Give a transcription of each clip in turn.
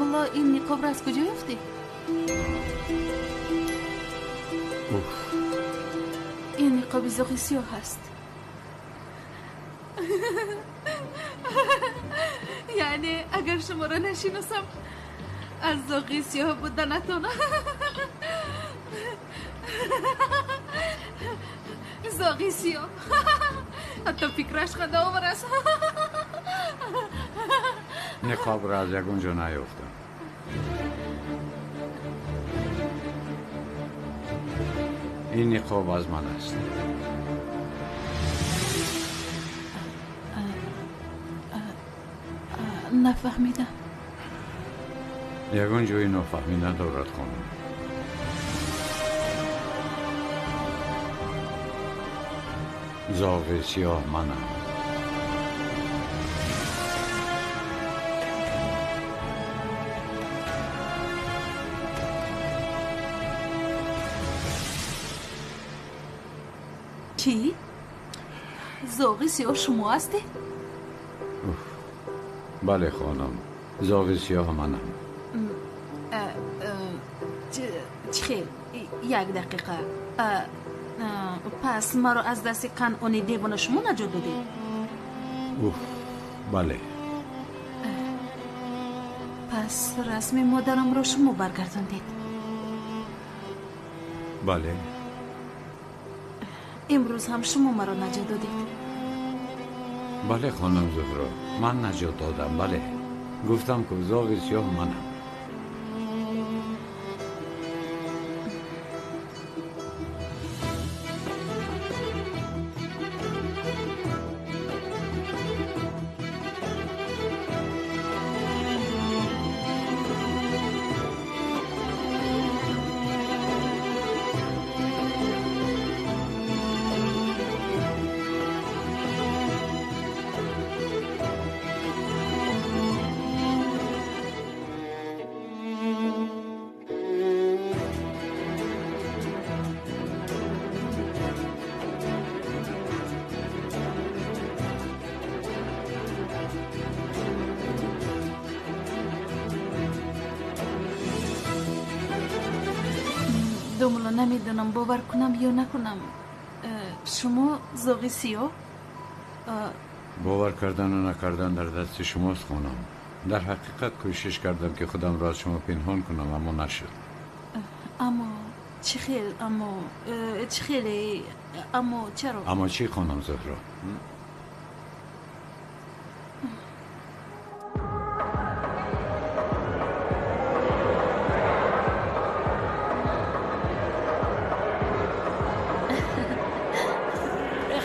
Домулло, ин ниқобро аз куҷо ёфтӣ? Ин ниқоби зоғи сиёҳ аст. Яъне агар шуморо нашиносам, аз зоғи сиёҳ буданатон. Зоғи сиёҳ. Ҳатто фикраш хандаовар аст. Ниқобро аз ягон ҷо наёфтам. Ин ниқоб аз ман аст. Нафаҳмидам. Ягон ҷои нофаҳмӣ надорад, хонум. Зоғи сиёҳ манам. Чӣ? Зоғи сиёҳ шумо ҳастед? Бале, хонум, зоғи сиёҳ манам. Чӣ хел? Як дақиқа. Пас маро аз дасти Канъони девона шумо наҷот додед? Уф, бале. Пас расми модарамро шумо баргардондед? Бале. Имрӯз ҳам шумо маро наҷот додед? Бале, хонум Зуҳро, ман наҷот додам, бале. Гуфтам, ку зоғи сиёҳ манам. Домулло, намедонам бовар кунам ё накунам. Шумо зоғи сиёҳ? Бовар кардану накардан дар дасти шумост, хонум. Дар ҳақиқат кӯшиш кардам, ки худамро аз шумо пинҳон кунам, аммо нашуд. Аммо чӣ хел? Аммо чӣ хеле? Аммо чаро? Аммо чӣ, хонум Зуҳро?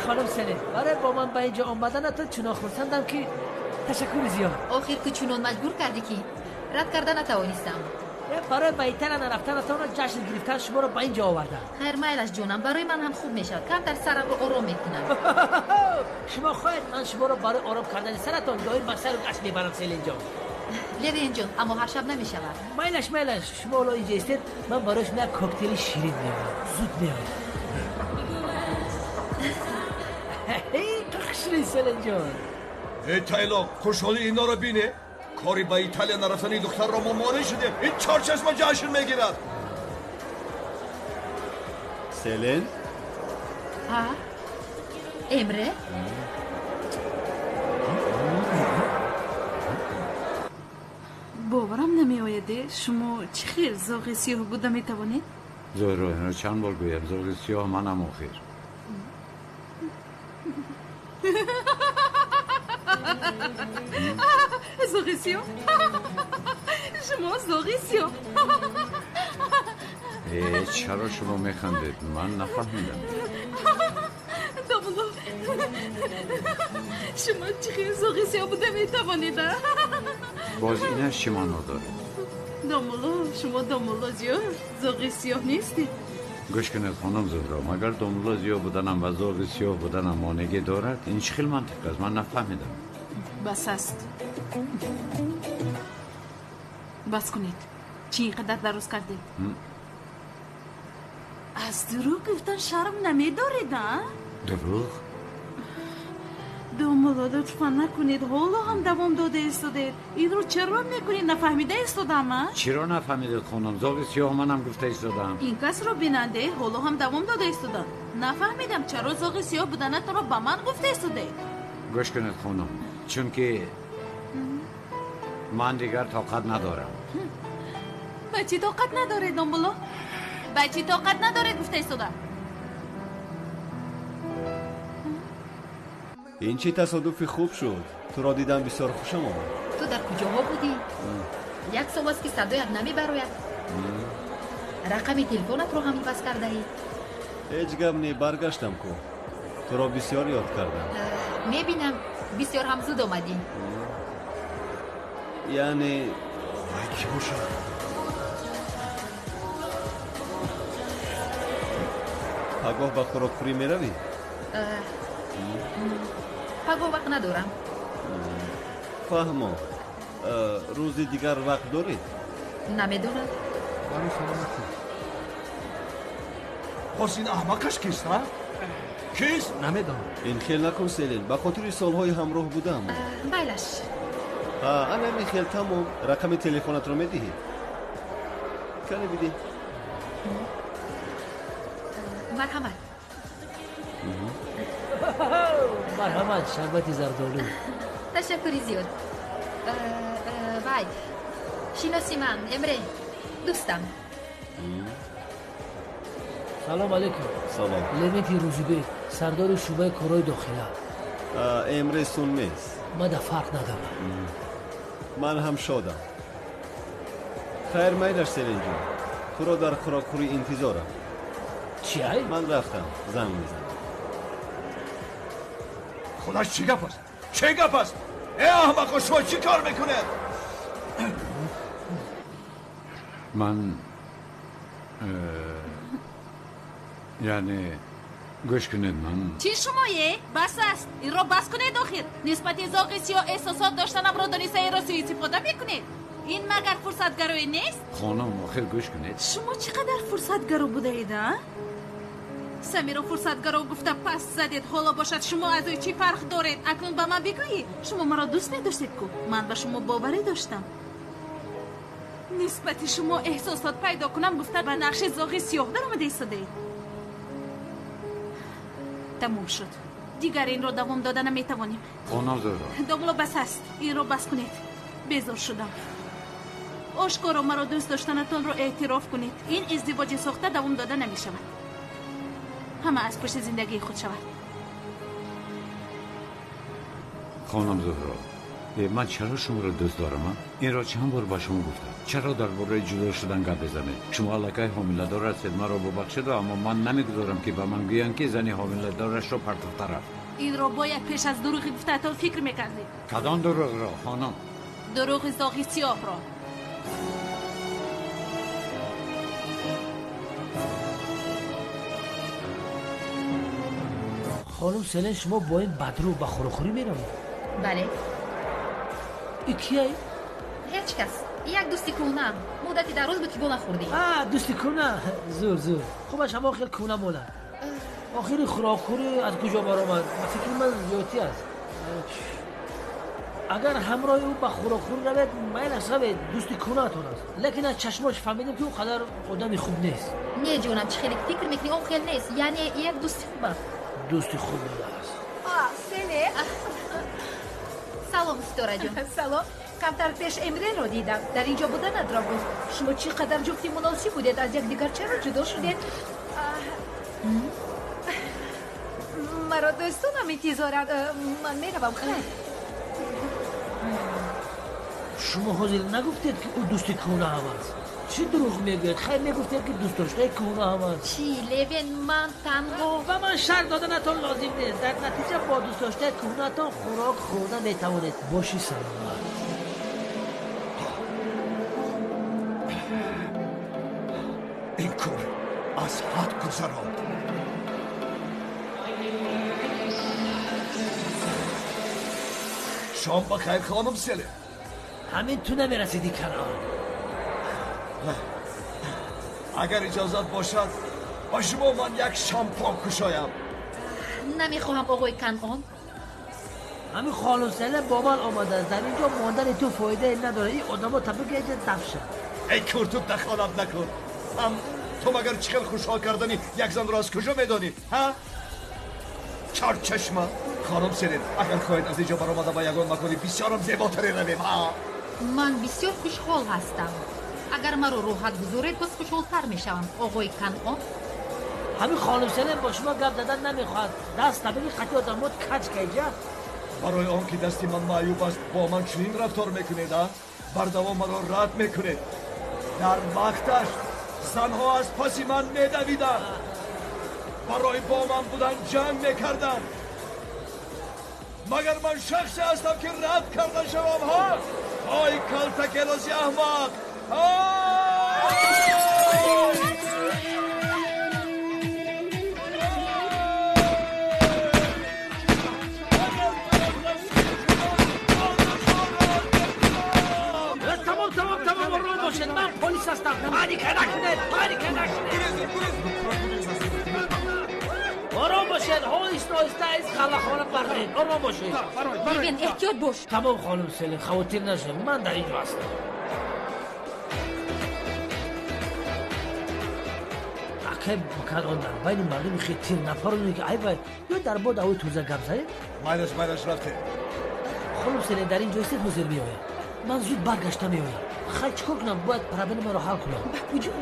Хонум Селин, барои бо ман ба инҷо омаданатон чунон хурсандам, ки ташаккури зиёд. Охир ту чунон маҷбур кардӣ, ки рад карда натавонистам. Барои ба Италия нарафтанатонро ҷашн гирифтан шуморо ба инҷо овардам. Хайр, майлаш, ҷонам, барои ман ҳам хуб мешавад. Камтар сарамро ором мекунам. Шумо хоҳед, ман шуморо барои ором кардани саратон доим ба сайру гашт мебарам, Селинҷон. Левенҷон, аммо ҳар шаб намешавад. Майлаш, майлаш, шумо ҳоло инҷо истед, ман барои шумо як коктейли ширин меорам. Зуд меоям. Хушри, Селинҷон. Эй тайлоқ, хушҳолии иноро бине. Кори ба Италия нарафтани духтарро мо монеъ шудем. Ин чорчашма ҷашн мегирад. Селин? А? Эмре? Боварам намеояд, шумо чӣ хел зоғи сиёҳ буда метавонед? Зуҳро, инро чанд бор гӯям, зоғи сиёҳ манам охир. Зоғи сиёҳ? Шумо зоғи сиёҳ? Чаро шумо механдед? Ман нафаҳмидам. Домулло, шумо чӣ хел зоғи сиёҳ буда метавонед? Боз инаш чӣ маъно дорад? Домулло, шумо домулло зиёҳ, зоғи сиёҳ нестед. Гӯш кунед, хонум Зуҳро, магар домулло зиёҳ буданам ва зоғи сиёҳ буданам монеъе дорад? Ин чӣ хел мантиқ аст? Ман нафаҳмидам. Бас аст. Бас кунед. Чӣ ин қадар дароз кардед? Аз дурӯғ гуфтан шарм намедоред, а? Дурӯғ? Домулло, Домулло, лутфан накунед, ҳоло ҳам давом дода истодед. Инро чаро мекунед? Нафаҳмида истодам, а? Чиро нафаҳмидед, хонум? Зоғи сиёҳ манам гуфта истодам. Ин касро бинанде, ҳоло ҳам давом дода истодам. Нафаҳмидам, чаро зоғи сиёҳ буданатонро ба ман гуфта истодед? Гӯш кунед, хонум, чунки ман дигар тоқат надорам. Ба чӣ тоқат надоред, домулло? Ба чӣ тоқат надоред, гуфта истодам? Ин чӣ тасодуфи хуб шуд? Туро дидам, бисёр хушам омад. Ту дар куҷоҳо будӣ? Як сол аст, ки садоят намебарояд. Рақами телефонатро ҳам иваз кардаӣ. Ҳеҷ гап не, баргаштам ку. Туро бисёр ёд кардам. Мебинам, бисёр ҳам зуд омадӣ. Яъне вай кӣ бошад? Пагоҳ ба хӯрокхӯрӣ меравӣ? Пагоҳ вақт надорам. Фаҳмо. Рӯзи дигар вақт доред? Намедонам. Барои саломатӣ. Боз ин аҳмақаш кист, а? Кист? Намедонам. Ин хел накун, Селин, ба хотири солҳои ҳамроҳ будам. Майлаш. Анами хел, тамом. Рақами телефонатро медиҳӣ? Кане бидиҳ. Марҳамат. Марҳамат, шарбати зардолу. Ташаккури зиёд. Вай, шиноси ман Эмре, дӯстам. Салом алейкум. Салом. Левети Рӯзибек, сардори шӯъбаи корҳои дохила. Эмре Сунмез. Мада фарқ надорам. Ман ҳам шодам. Хайр, майлаш, Селинҷон, туро дар хӯрокхӯрӣ интизорам. Чи ай? Ман рафтам, занг мезанам. Худаш, чӣ гап аст? Чӣ гап аст? Э, аҳмақо, шумо чӣ кор мекунед? Ман яъне гӯш кунед, ман чӣ шумое? Бас аст, инро бас кунед. Охир нисбати зоғи сиёҳ эҳсосот доштанамро дониста инро суистифода мекунед. Ин магар фурсатгароӣ нест? Хонум, охир гӯш кунед. Шумо чӣ қадар фурсатгаро будаед, а? Самиро фурсатгаро гуфта пас задед. Ҳоло бошад, шумо аз ӯ чӣ фарқ доред? Акнун ба ман бигӯед, шумо маро дӯст медоштед ку? Ман ба шумо боварӣ доштам. Нисбати шумо эҳсосот пайдо кунам гуфта ба нақши зоғи сиёҳ даромада истодаед. Тамом шуд, дигар инро давом дода наметавонем. Хонум Зуҳро. Домулло, бас аст, инро бас кунед. Безор шудам. Ошкоро маро дӯст доштанатонро эътироф кунед. Ин издивоҷи сохта давом дода намешавад. Ҳама аз пушти зиндагии худ шавад. Хонум Зуҳро, ман чаро шуморо дӯст дорам? Инро чанд бор ба шумо гуфтам. Чаро дар бораи ҷудо шудан гап мезанед? Шумо аллакай ҳомиладор ҳастед. Маро бубахшед, аммо ман намегузорам, ки ба ман гӯянд, ки зани ҳомиладорашро партофта рафт. Инро бояд пеш аз дурӯғи гуфтаатон фикр мекардед. Кадом дурӯғро, хонум? Дурӯғи зоғи сиёҳро. Хонум Селен, шумо бо ин бадрӯ ба хӯрокхӯрӣ меравед? Бале. И кияй? Ҳеҷ кас, як дӯсти кӯҳнаам. Муддати дароз буд, ки бо нахӯрдем. А, дӯсти кӯҳна. Зур, зур, хубаш ҳамон хел кӯҳна монад. Охири хӯрокхӯрӣ аз куҷо баромад? Ба фикри ман, зиёдтӣ аст. Агар ҳамроҳи ӯ ба хӯрокхӯрӣ равед, майлаш, равед, дӯсти кӯҳнаатон аст. Лекин аз чашмош фаҳмидем, ки ӯ қадар одами хуб нест. Не, ҷонам, чӣ хеле фикр мекунӣ, он хел нест. Яъне як дӯсти хуб аст. Дӯсти хуб будааст. Селе. Салом, Ситораҷон. Салом. Камтар пеш Эмреро дидам, дар инҷо буданатро гуфт. Шумо чӣ қадар ҷуфти муносиб будед. Аз якдигар чаро ҷудо шудед? Маро дӯстонам интизоранд, ман меравам. Хайр. Шумо ҳозир нагуфтед, ки ӯ дӯсти кӯҳнаам аст? Чӣ дурӯғ мегӯяд? Хайр, мегуфтед, ки дӯстдоштаи кӯҳнаам аст. Чӣ, Левен, ман танҳо Ба ман шарт доданатон лозим нест. Дар натиҷа бо дӯстдоштаи кӯҳнаатон хӯрок хӯрда метавонед. Боши саломат. Ин кор аз ҳад гузаронд. Шом ба хайр, хонум Селе. Ҳамин ту намерасиди, Канон. Агар иҷозат бошад, ба шумо ман як шампон кушоям. Намехоҳам, оғои Канон. Ҳамин хонум Селин бо ман омадааст. Дар инҷо мондани ту фоидае надорад. Ин одамо та бигӯ инҷа даф шавад. Эй кур, ту дахолат накун. Ҳам ту магар чӣ хел хушҳол кардани як занро аз куҷо медонӣ? Ҳа? Чорчашма. Хонум Селин, агар хоҳед аз инҷо баромада ба ягон макони бисёрам зеботаре равем. Ҳа? Ман бисёр хушҳол ҳастам. Агар маро роҳат гузоред, боз хушҳолтар мешавам, оғои Канъон. Ҳамин хонум Селин бо шумо гап задан намехоҳад. Даст табиги қатъи одамот каҷ кайҷа. Барои он ки дасти ман маъюб аст, бо ман чунин рафтор мекунед, а? Бардавом маро рад мекунед. Дар вақташ занҳо аз паси ман медавиданд. Барои бо ман будан ҷанг мекарданд. Магар ман шахсе ҳастам ки рад карда шавам, ҳа? Ой калтакелоси аҳмақ! Тамом, тамом, тамом, ором бошед. Ман полис ҳастам. Паника накунед, паника накунед. Ором бошед, оҳиста оҳиста из қалахона баред. Ором бошед. Левин, эҳтиёт бош. Тамом, хонум Селин, хавотир нашавед. Ман дар инҷо ҳастам. Акай Канъон, дар байни мардуми хел тир нафаронӣ ки айб ё дар бод ҳавои тоза гап занед? Майлаш, майлаш, рафтем. Хонум Селин, дар ин ҷо истед, ҳозир меоям. Ман зуд баргашта меоям. Хай, чӣ кор кунам? Бояд проблемаро ҳал кунам. Ба куҷо?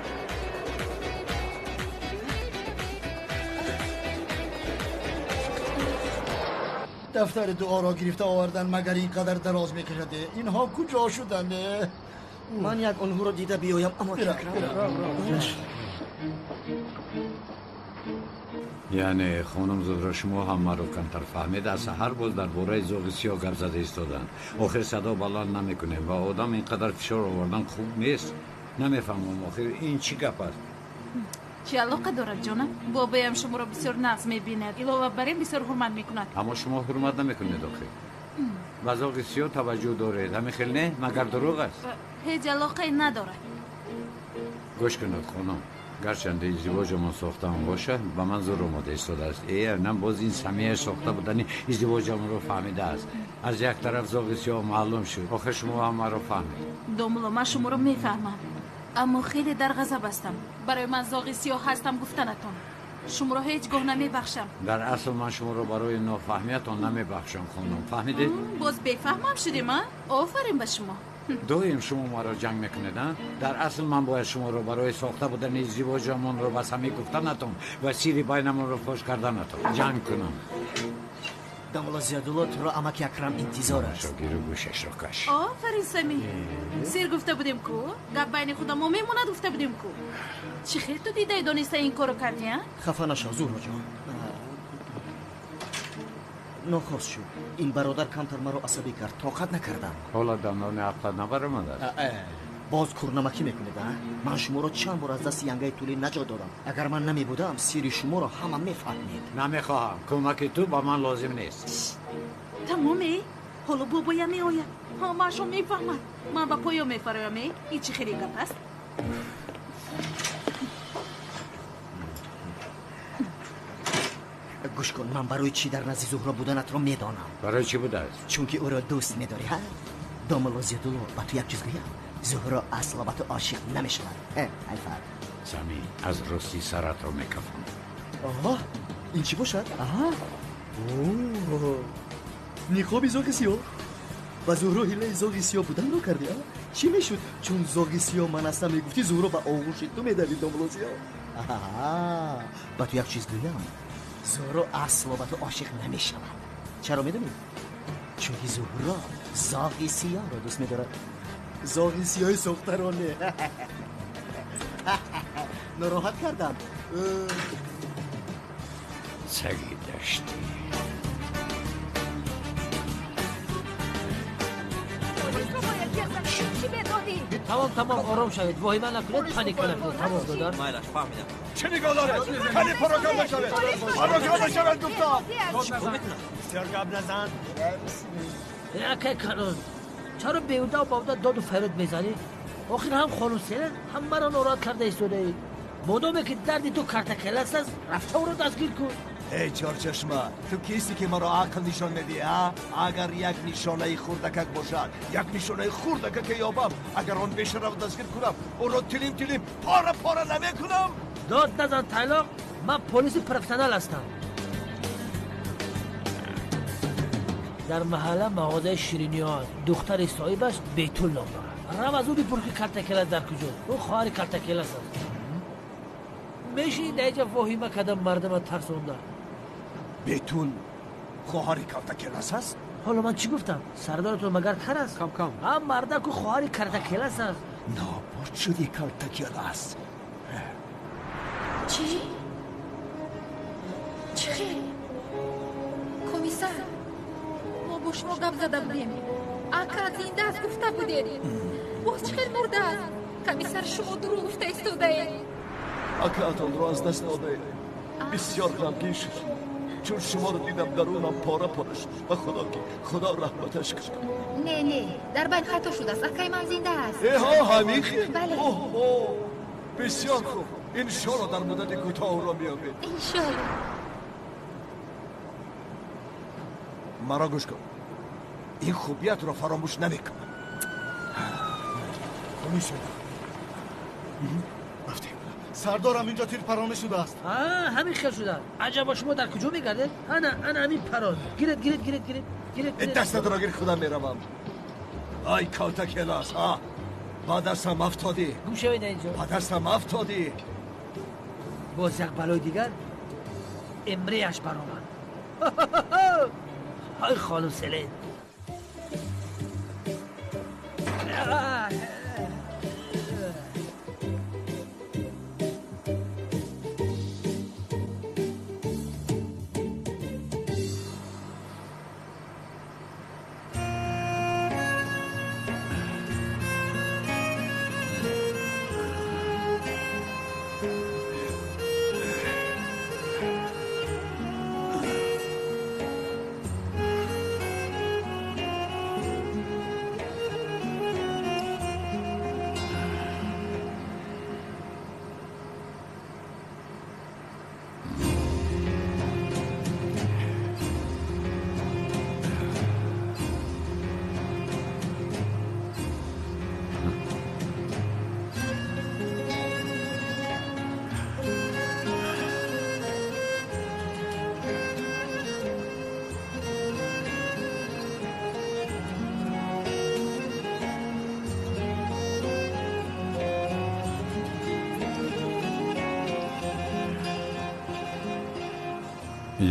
Дафтари дуоро гирифта овардан магар ин қадар дароз мекашад? Инҳо куҷо шуданд? Ман як онҳоро дида биёям, аммо яъне хонум Зуҳро, шумо ҳам маро камтар фаҳмед. Аз саҳар боз дар бораи зоғи сиёҳ гап зада истоданд. Охир садо баланд намекунем ва одам ин қадар фишор овардан хуб нест. Намефаҳмам, охир ин чӣ гап аст? Чӣ алоқа дорад, ҷонам? Бобоям шуморо бисёр нағз мебинад. Илова бар ин бисёр ҳурмат мекунад. Аммо шумо ҳурмат намекунед охир. Ба зоғи сиёҳ таваҷҷӯҳ доред. Ҳамин хел не? Магар дурӯғ аст? Ҳеҷ алоқае надорад. Гӯш кунед, хонум. Гарчанде издивоҷамон сохтаам бошад, ба ман зур омода истодааст. Э, нам боз ин Самия сохта будани издивоҷамонро фаҳмидааст. Аз як тараф зоғи сиёҳ маълум шуд. Охир шумо ҳам маро фаҳмед. Домулло, ман шуморо мефаҳмам, аммо хеле дар ғазаб ҳастам. Барои ман зоғи сиёҳ ҳастам гуфтанатон. Шуморо ҳеҷ гоҳ намебахшам. Дар асл ман шуморо барои нофаҳмиятон намебахшам, хонум. Фаҳмидед? Боз бефаҳмам шудем, а? Офарин ба шумо. Доим шумо маро ҷанг мекунед, а? Дар асл ман бояд шуморо барои сохта будани издивоҷамонро ба Самӣ гуфтанатон ва сирри байнамонро фош карданатон ҷанг кунам. Дамулло Зиёдулло, туро амаки Акрам интизор аст. Шогиру гӯшашро каш. Офарин, Самӣ. Сир гуфта будем ку? Гап байни худамо мемонад гуфта будем ку? Чӣ хел ту дидаи дониста ин корро кардӣ, а? Хафа нашав, Зуҳроҷон. Нохост шуд. Ин бародар камтар маро асабӣ кард, тоқат накардам. Ҳоло дандони ақлат набаромадааст? Боз курнамакӣ мекунед, а? Ман шуморо чанд бор аз дасти янгаи тулӣ наҷот додам. Агар ман намебудам, сирри шуморо ҳама мефаҳмид. Намехоҳам. Кӯмаки ту ба ман лозим нест. Тамоме? Ҳоло бобоям меояд. Ҳамаашон мефаҳмад. Ман ба поён мефароям, э? Ин чӣ хеле гап аст? Гӯш кун, ман барои чӣ дар назди Зуҳро буданатро медонам. Барои чӣ будааст? Чунки ӯро дӯст медорӣ, ҳа? Домулло Зиёдулло, ба ту як чиз гӯям. Зуҳро асло ба ту ошиқ намешавад. Айфар. Самӣ, аз рости саратро мекафонам. Оҳ, ин чӣ бошад? Аҳа. Ниқоби зоғи сиёҳ. Ба Зуҳро ҳилаи зоғи сиёҳ буданро кардӣ, а? Чӣ мешуд? Чун зоғи сиёҳ ман ҳастам мегуфтӣ, Зуҳро ба оғӯши ту медавид, домулло Зиёд. Аҳа. Ба ту як чиз гӯям. Зуҳро асло ба ту ошиқ намешавад. Чаро медонӣ? Чунки Зуҳро зоғи сиёҳро дӯст медорад. Зоғи сиёҳи сохтаро не. Нороҳат кардам. Саги даштӣ. Тамом, тамом, ором шавед. Воҳима накунед, паника накунед. Тамом, додар. Майлаш, фаҳмидам. Чӣ нигоҳ доред? Кани пароканда шавед. Пароканда шавед гуфтам. Чӣ мекунам? Бисёр гап назан. Акай Канъон, чаро беҳуда баҳуда доду фарёд мезанӣ? Охир ҳам хонум Селин, ҳам маро нороҳат карда истодаӣ. Модоме ки дарди ту картакелас аст, рафта ӯро дастгир кун. Эй чорчашма, ту кисти ки маро ақл нишон медиҳӣ, а? Агар як нишонаи хурдакак бошад, як нишонаи хурдакаке ёбам, агар он бешараф дастгир кунам, ӯро тилим тилим пора пора намекунам. Дод назан тайлоқ, ман полиси профессионал ҳастам. Дар маҳалла мағозаи шириниҳо аст. Духтари соҳибаш Бетул ном дорад. Рав аз ӯ бипурс ки Калтакелас дар куҷост. Ӯ хоҳари Калтакелас аст. Мешинӣ дар инҷа воҳима карда мардама тарсонда. Бетул хоҳари Калтакелас аст? Ҳоло ман чӣ гуфтам? Сардоратон магар кар аст? Кам кам. Ҳам мардаку хоҳари Калтакелас аст. Нобуд шуди Калтакелас. Чӣ? Чӣ хел? Комиссар, мо бо шумо гап зада будем. Ака зинда аст гуфта будед. Боз чӣ хел мурдааст? Комиссар, шумо дурӯғ гуфта истодаед. Акаатонро аз даст додаед. Бисёр ғамгин шуд. Чун шуморо дидам дарунам пора пора шуд. Ба худо ки худо раҳматаш кунад. Не, не, дар байн хато шудааст. Акаи ман зинда аст. Эҳо, ҳамин хел? Бале. Оҳ, бисёр хуб. Иншоалло дар муддати кӯтоҳ ӯро меёбед. Иншоалло. Маро гӯш кун. Ин хубиятро фаромӯш намекунам. Комиссар. Рафтем. Сардорам, инҷо тирпаронӣ шудааст. Ҳамин хел шудааст. Аҷаба, шумо дар куҷо мегардед? Ана, ана ҳамин парон. Гиред, гиред, гиред, гиред, гиред. Дастатро гир, худам меравам. Ай Калтакелас, а? Ба дастам афтодӣ. Гум шавед инҷо. Ба дастам афтодӣ. Боз як балои дигар эмреяш баромад. Ай хонум Селен.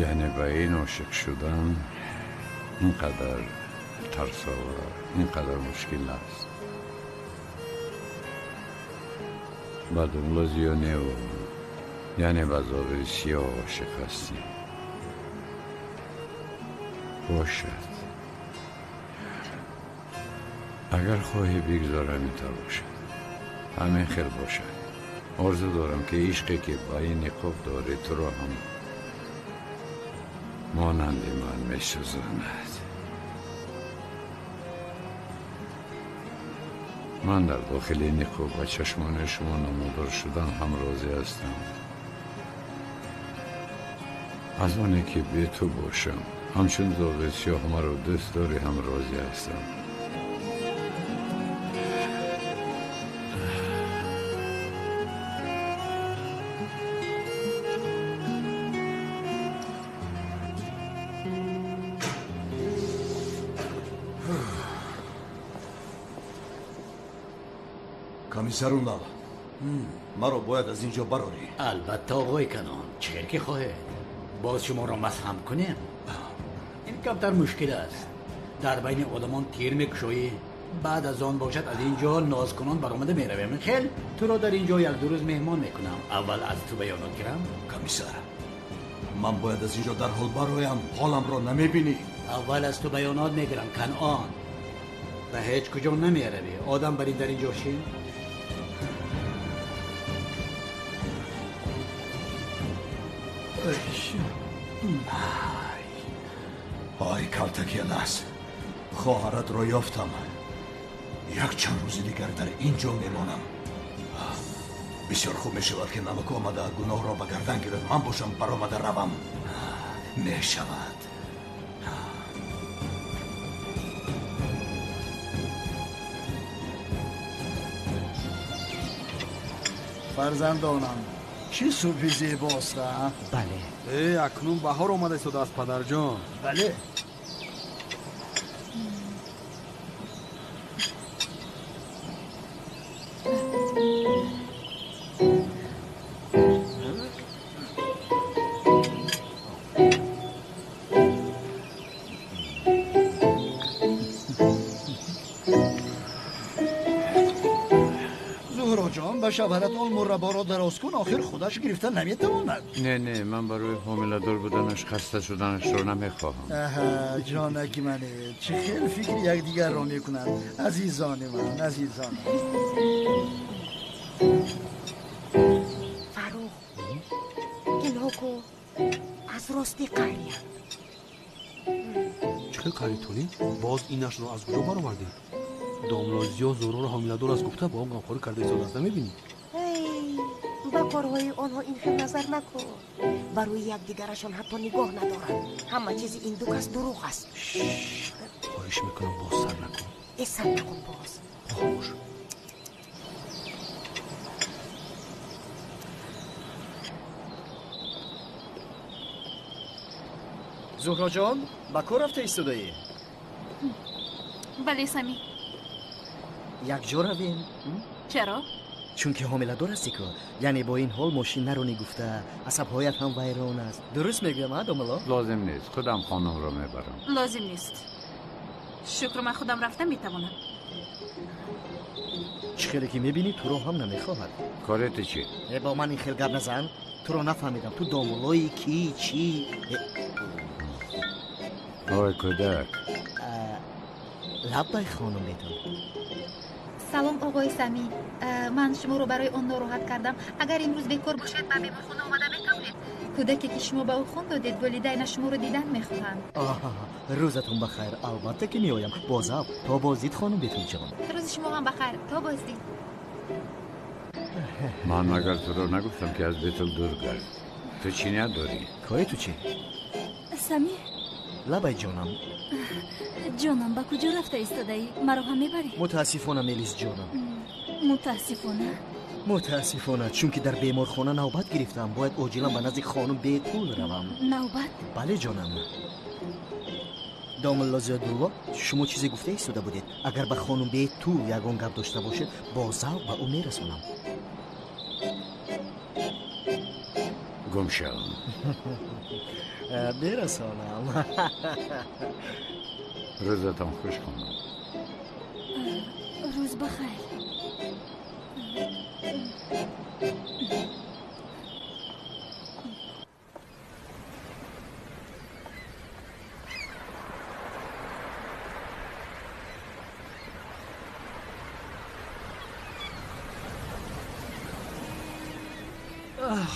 Яъне ба ин ошиқ шудан ин қадар тарсовар, ин қадар мушкил аст. Ба думлозиё неву, яъне ба зоғи сиёҳ ошиқ ҳастӣ. Бошад. Агар хоҳӣ бигзор ҳаминтавр бошад. Ҳамин хел бошад. Орзу дорам ки ишқе ки ба ин ниқоб дорӣ туро ҳам монанди ман месӯзонад. Ман дар дохили ниқоб ба чашмони шумо намудор шудан ҳам розӣ ҳастам. Аз оне ки бе ту бошам, ҳамчун зоғи сиёҳ маро дӯст дорӣ ҳам розӣ ҳастам. Комиссар Унал, маро бояд аз инҷо барорӣ. Албатта, оғои Канон, чӣ хел ки хоҳед. Боз шуморо масҳам кунем? Ин камтар мушкил аст. Дар байни одамон тир мекушоӣ, баъд аз он бошад аз ин ҷо нозкунон баромада меравем. Хел, туро дар ин ҷо як ду рӯз меҳмон мекунам. Аввал аз ту баёнот гирам. Комиссар, ман бояд аз ин ҷо дарҳол бароям. Ҳоламро намебинӣ. Аввал аз ту баёнот мегирам, Канон. Ба ҳеҷ куҷо намеравӣ. Одам барин дар ин ҷо шин. Ай Калтакелас, хоҳаратро ёфтам. Як чанд рӯзи дигар дар ин ҷо мемонам. Бисёр хуб мешавад ки намак омада гуноҳро ба гардан гирад. Ман бошам баромада равам. мешавад. Фарзандонам, чӣ субҳи зебост, а? Бале. Акнун баҳор омада истодааст, падарҷон. Бале. Ба шавҳаратон мурабборо дароз кун, охир худаш гирифта наметавонад. Не, не, ман барои ҳомиладор буданаш хаста шуданашро намехоҳам. Аҳа, ҷонаки мане, чӣ хел фикри якдигарро мекунанд. Азизони ман, азизонам. Фаррух, инҳо ку аз рости қариянд. Чӣ хел қари тунӣ? Боз инашро аз куҷо баровардӣ? Домло Зиё Зуҳроро ҳомиладор аст гуфта бо он ғамхорӣ карда истодааст, намебинӣ? Ба корҳои онҳо ин хел назар накун. Ба рӯи якдигарашон ҳатто нигоҳ надоранд. Ҳама чизи ин ду кас дурӯғ аст. Хоҳиш мекунам, боз сар накун. Э, сар накун боз. Хомӯш. Зуҳроҷон, ба кор рафта истодаӣ? Бале, Самӣ. Якҷо равем? Чаро? Чунки ҳомиладор ҳастӣ ку. Яъне бо ин ҳол мошин наронӣ гуфта, асабҳоят ҳам вайрон аст. Дуруст мегӯям, а, домулло? Лозим нест, худам хонумро мебарам. Лозим нест. Шукр, ман худам рафта метавонам. Чӣ хеле ки мебинӣ, туро ҳам намехоҳад. Кори ту чӣ? Бо ман ин хел гап назан. Туро нафаҳмидам. Ту домуллои кӣ, чӣ? Ой, кӯдак. Лаббай, хонум Бетул. Салом, оғои Самӣ. Ман шуморо барои он нороҳат кардам. Агар имрӯз бекор бошед, ба беморхона омада метавонед. Кӯдаке ки шумо ба ӯ хун додед, волидайнаш шуморо дидан мехоҳанд. Рӯзатон бахайр. Албатта ки меоям. Бо завқ. То боздид, хонум Бетулҷон. Рӯзи шумо ҳам бахайр. То боздид. Ман магар туро нагуфтам, ки аз Бетул дур гард? Ту чӣ ният дорӣ? Кори ту чӣ? Самӣ. Лабай, ҷонам. Ҷонам, ба куҷо рафта истодаӣ? Маро ҳам мебарӣ? Мутаассифона, Мелис ҷонам. Мутаассифона? Мутаассифона, чунки дар беморхона навбат гирифтам. Бояд оҷилан ба назди хонум Бетул равам. Навбат? Бале, ҷонам. Домулло Зиёдулло, шумо чизе гуфта истода будед. Агар ба хонум Бетул ягон гап дошта бошед, бо завқ ба ӯ мерасонам. Гум шав. Мерасонам. Рӯзатон хуш, хонум. Рӯз бахайр.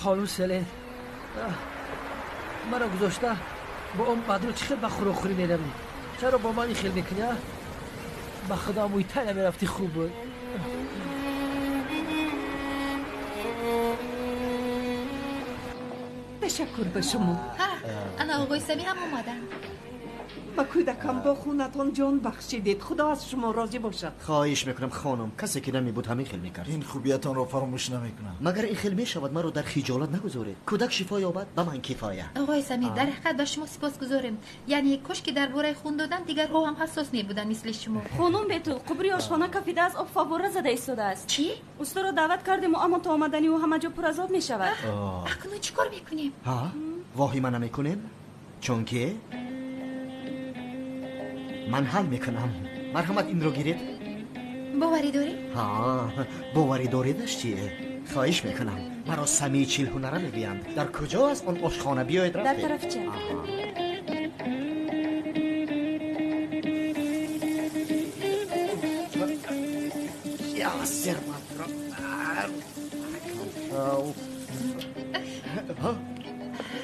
Хонум Селен, маро гузошта бо он бадру чӣ хел ба хӯрокхӯрӣ меравӣ? Чаро бо ман ин хел мекунӣ, а? Ба худо, мӯйтай намерафтӣ, хуб буд. Ташаккур ба шумо. Ана оғои Самӣ ҳам омаданд. Ба кӯдакам бо хунатон ҷон бахшидед. Худо аз шумо розӣ бошад. Хоҳиш мекунам, хонум, касе ки намебуд ҳамин хел мекард. Ин хубиятонро фаромӯш намекунам. Магар ин хел мешавад? Маро дар хиҷолат нагузоред. Кӯдак шифо ёбад, ба ман кифоя. Оғои Самӣ, дар ҳақиқат ба шумо сипосгузорем. Яъне кош ки дар бораи хун додан дигарҳо ҳам ҳассос мебуданд мисли шумо. Хонум Бетул, қубри ошхона кафида аз об фаввора зада истодааст. Чӣ? Усторо даъват кардему, аммо то омадани ӯ ҳама ҷо пур аз об мешавад. Акнун чӣ кор мекунем? Воҳима намекунем, чунки ман ҳал мекунам. Марҳамат, инро гиред. Боварӣ дорӣ? Ҳа, боварӣ доредаш чие? Хоҳиш мекунам. Маро Самии Чилҳунара мегӯянд. Дар куҷо аст он ошхона? Биёед рафтем. Дар тарафи чап.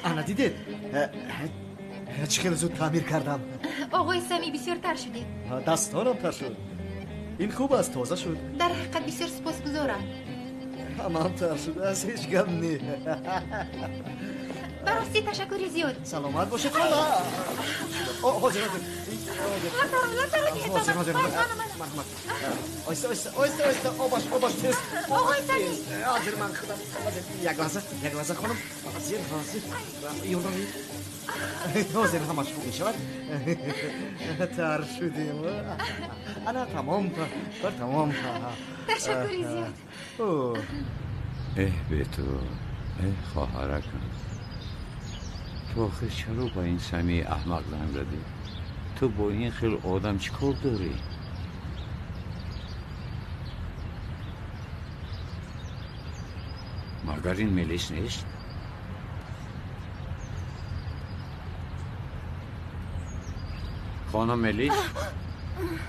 Ана дидед, чӣ хеле зуд таъмир кардам. Оғои Самӣ, бисёр тар шудед. Дастонам тар шуд. Ин хуб аст, тоза шуд. Дар ҳақиқат бисёр сипосгузорам. Ҳамам тар шудааст, ҳеҷ гап не. Ба ростӣ ташаккури зиёд. Саломат бошед, хола. Ҳозир, ҳозир. Ҳозир, ҳозир. Марҳамат. Оҳиста, оҳиста, оҳиста, оҳиста. Обаш, обаш тез. Оғои Самир. Ҳозир ман худам. Ҳозир. Як лаҳза, як лаҳза хонум. Ҳозир, ҳозир. Ёрдам. Ҳозир ҳамаш хуб мешавад. Тар шудем. Ана тамом, кор тамом. Ташаккури зиёд. Эҳ, бету, эҳ, хоҳаракам. Ту охир чаро ба ин Самии аҳмақ занг задӣ? Ту бо ин хел одам чӣ кор дорӣ? Магар ин Мелис нест? Хонум Мелис,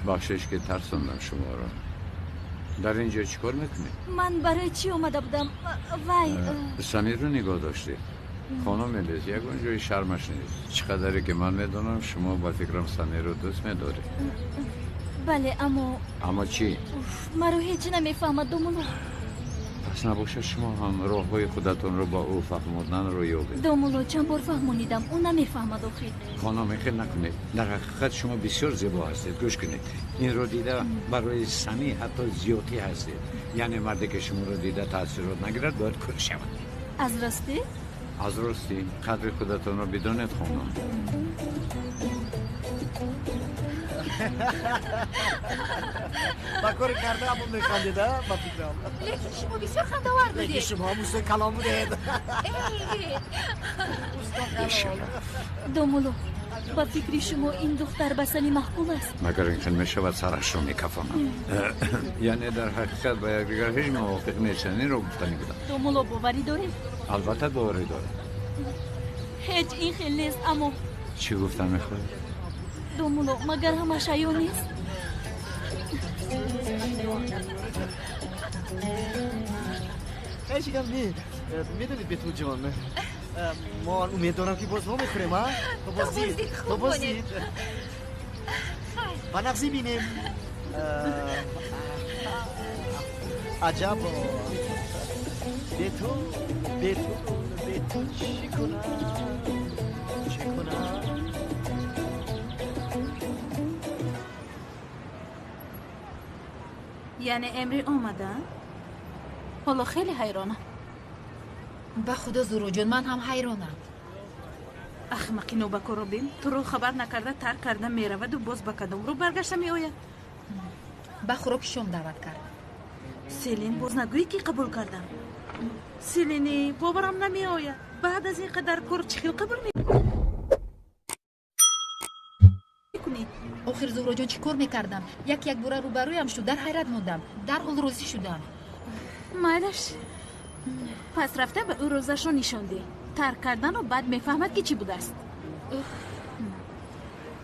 бахшиш ки тарсондам шуморо. Дар ин ҷо чӣ кор мекунед? Ман барои чӣ омада будам? Вай, Самирро нигоҳ доштед. Хонум Мелис, ягон ҷои шармаш нест. Чӣ қадаре ки ман медонам, шумо ба фикрам Самирро дӯст медоред. Бале, аммо Аммо чӣ? Маро ҳеҷ намефаҳмад, домулло. Пас набошад шумо ҳам роҳҳои худатонро ба ӯ фаҳмоданро ёбед. Домулло, чанд бор фаҳмонидам, ӯ намефаҳмад охир. Хонум, хел накунед. Дар ҳақиқат шумо бисёр зебо ҳастед. Гӯш кунед. Инро дида барои Самӣ ҳатто зиёдтӣ ҳастед. Яъне марде ки шуморо дида таъсирот нагирад, бояд кӯр шавад. Аз ростӣ? Аз ростӣ. Қадри худатонро бидонед, хонум. Ба кори кардаам механдед, ба фикрам. Лекин шумо бисёр хандавар будед. Лекин шумо ҳам устои калом будед. Бешараф. Домулло, ба фикри шумо ин духтар ба Сами маъқул аст? Магар ин хел мешавад, сарашро мекафонам. Яъне дар ҳақиқат ба якдигар ҳеҷ мувофиқ нестанд. Инро гуфтанӣ будам. Домулло, боварӣ доред? Албатта боварӣ дорам. Ҳеҷ ин хел нест, аммо Чӣ гуфтан мехоҳед? Домулло, магар ҳамаш аё нест? Ҳеҷ гап не. Медонед, Бетулҷон, ман умед дорам ки боз вомехӯрем, а? То боздид, то боздид. Ба нағзӣ бинем. Аҷабо. Бетул, бетул, бетул чӣ кунам? Чӣ кунам? Яъне Эмри омада? Ҳоло хеле ҳайронам. Ба худо, Зуроҷон, ман ҳам ҳайронам. Ахмақи нобакорро бин, туро хабар накарда тарк карда мераваду боз ба кадом рӯ баргашта меояд? Ба хӯроки шом даъват кард. Селин, боз нагӯӣ ки қабул кардам. Селини, боварам намеояд. Баъд аз ин қадар кор чӣ хел қабул мекунӣ? Охир, Зуҳроҷон, чӣ кор мекардам? Як якбора рӯбарӯям шуд, дар ҳайрат мондам, дарҳол розӣ шудам. Майлаш, пас рафта ба ӯ рӯзашро нишон деҳ. Тарк кардану баъд мефаҳмад ки чӣ будааст.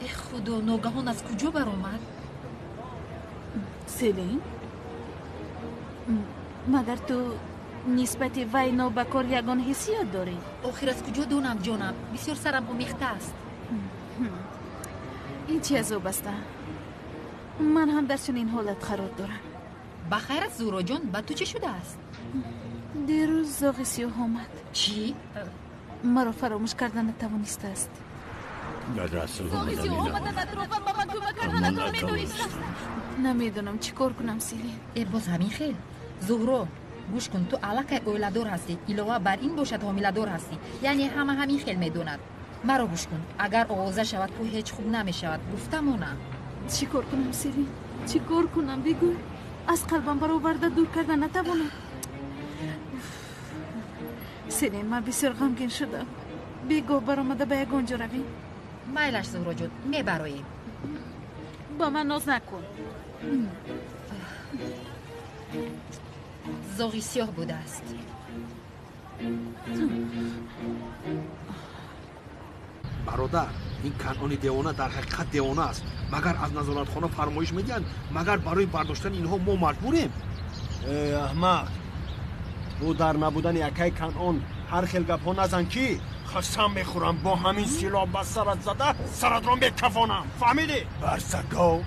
Э худо, ногаҳон аз куҷо баромад? Селин, магар ту нисбати вай нобакор ягон ҳиссиёт дорӣ? Охир аз куҷо донам, ҷонам? Бисёр сарам омехта аст. Ин чӣ азоб аст? Ман ҳам дар чунин ҳолат қарор дорам. Ба хайр аст, Зуҳроҷон, ба ту чӣ шудааст? Дирӯз зоғи сиёҳ омад. Чӣ? Маро фаромӯш карда натавонистааст. Дар асл Зоғи сиёҳ омада атрофам ба ман кӯмак карданатро медонистааст. Намедонам чӣ кор кунам, Селин. Э, боз ҳамин хел? Зуҳро, гӯш кун, ту аллакай оиладор ҳастӣ, илова бар ин бошад ҳомиладор ҳастӣ. Яъне ҳама ҳамин хел медонад. Маро гӯш кун, агар оғоза шавад, ку ҳеҷ хуб намешавад. Гуфта монам. Чӣ кор кунам, Селин? Чӣ кор кунам, бигӯ. Аз қалбам бароварда дур карда натавонам. Селин, ман бисёр ғамгин шудам. Бегоҳ баромада ба ягон ҷо равем. Майлаш, Зуҳроҷон, мебароем. Ба ман ноз накун. Зоғи сиёҳ будааст. Бародар, ин Канъони девона дар ҳақиқат девона аст. Магар аз назоратхона фармоиш медиҳанд? Магар барои бардоштани инҳо мо маҷбурем? Э, аҳмақ, ту дар набудани акай Канъон ҳар хел гапҳо назан, ки қасам мехӯрам, бо ҳамин силоҳ ба сарат зада саратро мекафонам. Фаҳмидӣ? Барсагов.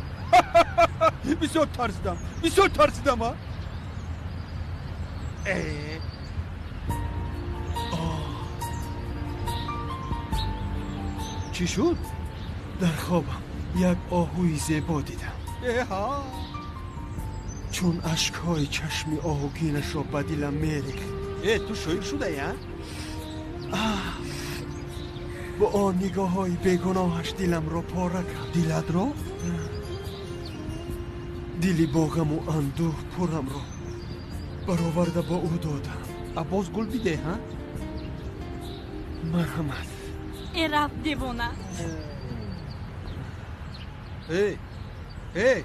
Бисёр тарсидам, бисёр тарсидам. А э. Чӣ шуд? Дар хобам як оҳуи зебо дидам. Эҳа! Чун ашкҳои чашми оҳугинашро ба дилам мерехт. Э, ту шоир шудаи, а? Бо он нигоҳҳои бегуноҳаш диламро пора кард. Дилатро? Дили бо ғаму андӯҳ пурамро бароварда бо ӯ додам. А боз гул бидеҳ, ҳа? Марҳамат. Э, рафт девона. Э, э,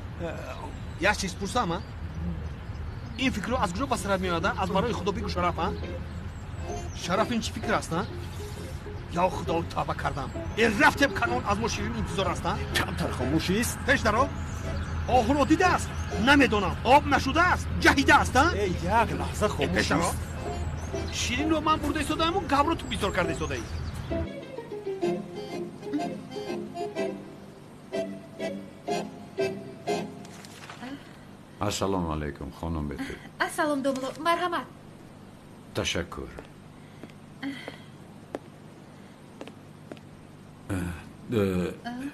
як чиз пурсам, а? Ин фикрро аз куҷо ба сарат меояд, а? Аз барои Худо бигӯ, Шараф, а? Шараф, ин чӣ фикр аст, а? Ё Худо, тавба кардам. Э, рафтем, Канон аз мо ширин интизор аст, а? Камтар хомӯшист. Пеш даро. Оҳуро дидааст? Намедонам. Об нашудааст? Ҷаҳидааст, а? Э, як лаҳза хомӯшист. Ширинро ман бурда истодааму гавро ту бисёр карда истодаӣ. Ассалому алайкум, хонум Бетул. Ассалом, домло, марҳамат. Ташаккур.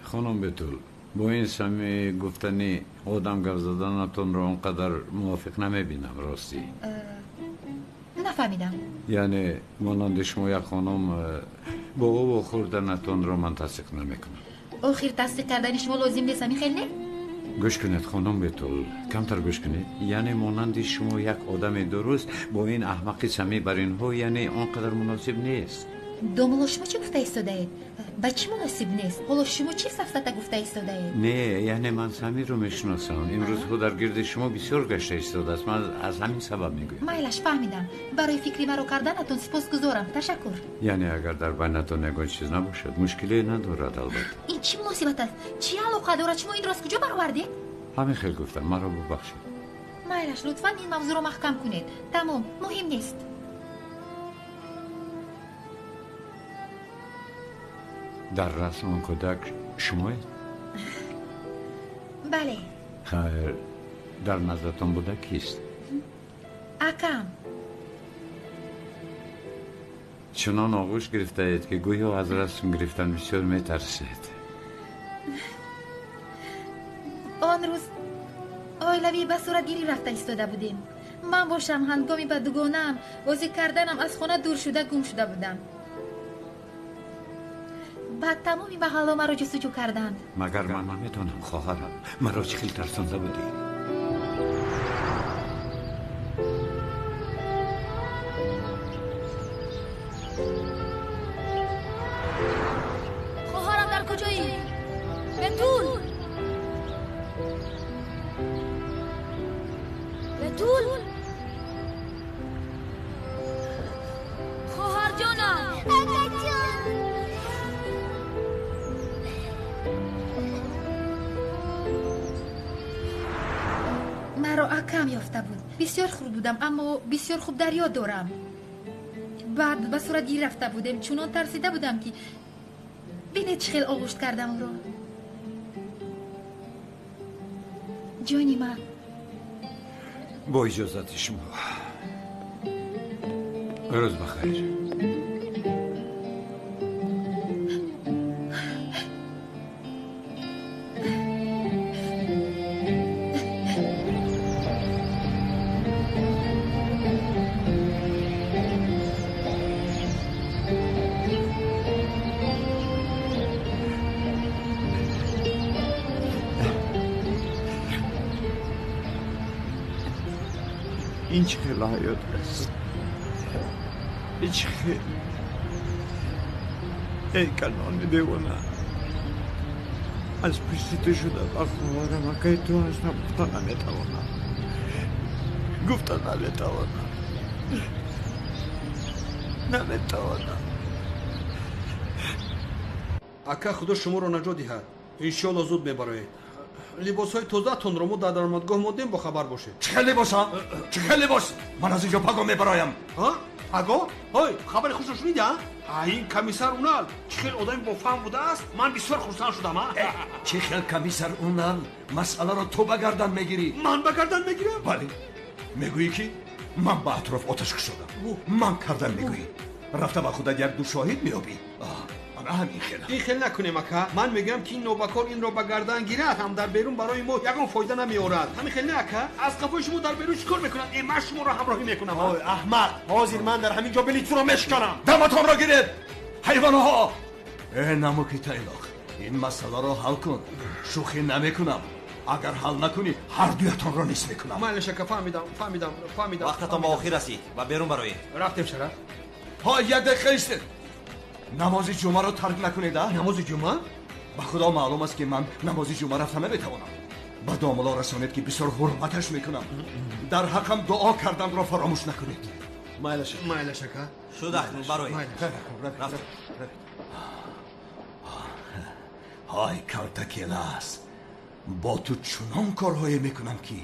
Хонум Бетул, бо ин сами гуфтани одам гап заданатонро он қадар мувофиқ намебинам, ростӣ. Нафаҳмидам. Яъне монанди шумо як хонум бо ӯ вохӯрданатонро ман тасдиқ намекунам. Охир тасдиқ кардани шумо лозим нест, ҳамин хел не? Гӯш кунед, хонум Бетул, камтар гӯш кунед. Яъне монанди шумо як одами дуруст бо ин аҳмақи сами бар инҳо, яъне он қадар муносиб нест. Домло, шумо чӣ гуфта истодаед? Ба чӣ муносиб нест? Ҳоло шумо чӣ сафсата гуфта истодаед? Не, яъне ман Самирро мешиносам. Имрӯзҳо дар гирди шумо бисёр гашта истодааст. Ман аз ҳамин сабаб мегӯям. Майлаш, фаҳмидам. Барои фикри маро карданатон сипосгузорам. Ташаккур. Яъне агар дар байнатон ягон чиз набошад, мушкиле надорад, албатта. Ин чӣ муносибат аст? Чӣ алоқа дорад? Шумо инро аз куҷо баровардед? Ҳамин хел гуфтам, маро бубахшед. Майлаш, лутфан ин мавзӯъро маҳкам кунед. Тамом, муҳим нест. Дар расм он кӯдак шумоед? Бале. Хайр, дар наздатон буда кист? Акам. Чунон оғӯш гирифтаед, ки гӯё аз расм гирифтан бисёр метарсед. Он рӯз оилавӣ ба суратгирӣ рафта истода будем. Ман бошам ҳангоми ба дугонаам бозӣ карданам аз хона дур шуда гум шуда будам. Баъд тамоми маҳалло маро ҷустуҷӯ карданд. Магар ман наметонам, хоҳарам? Маро чӣ хел тарсонда будӣ? Хоҳарам, дар куҷоӣ? Бетул! Бетул! Хоҳарҷонам! Акаҷон! Маро акам ёфта буд. Бисёр хурд будам, аммо бисёр хуб дар ёд дорам. Баъд ба суратгирӣ рафта будем. Чунон тарсида будам, ки бинед чӣ хел оғӯшт кардам ӯро. Ҷони ман. Бо иҷозати шумо. Рӯз бахайр. Ин чӣ хел ҳаёт аст? Ин чӣ хел? Эй Канони девона, аз пушти ту шуда ба хоҳарам акаи ту ҳастам гуфта наметавонам. Гуфта наметавонам. Наметавонам. Ака, Худо шуморо наҷот диҳад. Иншоалло зуд мебароед. Либосҳои тозаатонро мо дар даромадгоҳ мондем, бохабар бошед. Чӣ хел либос, а? Чӣ хел либос? Ман аз инҷо паго мебароям. Паго? Ҳой, хабари хушро шуниди, а? Ин комиссар Унал чӣ хел одами бофаҳм будааст? Ман бисёр хурсанд шудам, а? Чӣ хел комиссар Унал? Масъаларо ту ба гардан мегирӣ. Ман ба гардан мегирам? Бале. Мегӯӣ, ки ман ба атроф оташ кушодам. Ман кардам мегӯӣ. Рафта ба худат як ду шоҳид меёбӣ. Ана ҳамин хел. Ин хел накунем ака. Ман мегӯям ки ин нобакор инро ба гардан гирад, ҳам дар берун барои мо ягон фоида намеорад. Ҳамин хел не ака? Аз қафои шумо дар берун чӣ кор мекунад? Ман шуморо ҳамроҳӣ мекунам. Ой аҳмақ, ҳозир ман дар ҳамин ҷо билитро мешканам. Даматонро гиред, ҳайвонҳо! Э намуки тайлоқ, ин масъаларо ҳал кун. Шӯхӣ намекунам. Агар ҳал накунӣ, ҳар дуятонро низ мекунам. Майлаш ака, фаҳмидам, фаҳмидам, фаҳмидам. Вақтатон ба охир расид ва берун бароед. Рафтем Шараф. Ҳа, як дақиқа истед. Намози ҷумъаро тарк накунед, а? Намози ҷумъа? Ба Худо маълум аст ки ман намози ҷумъа рафта наметавонам. Ба домулло расонед ки бисёр ҳурматаш мекунам. Дар ҳаққам дуо карданро фаромӯш накунед. Майлаш. Майлаш ака. Шуд акнун бароед. Рафтем. Ҳай калтакелас, бо ту чунон корҳое мекунам ки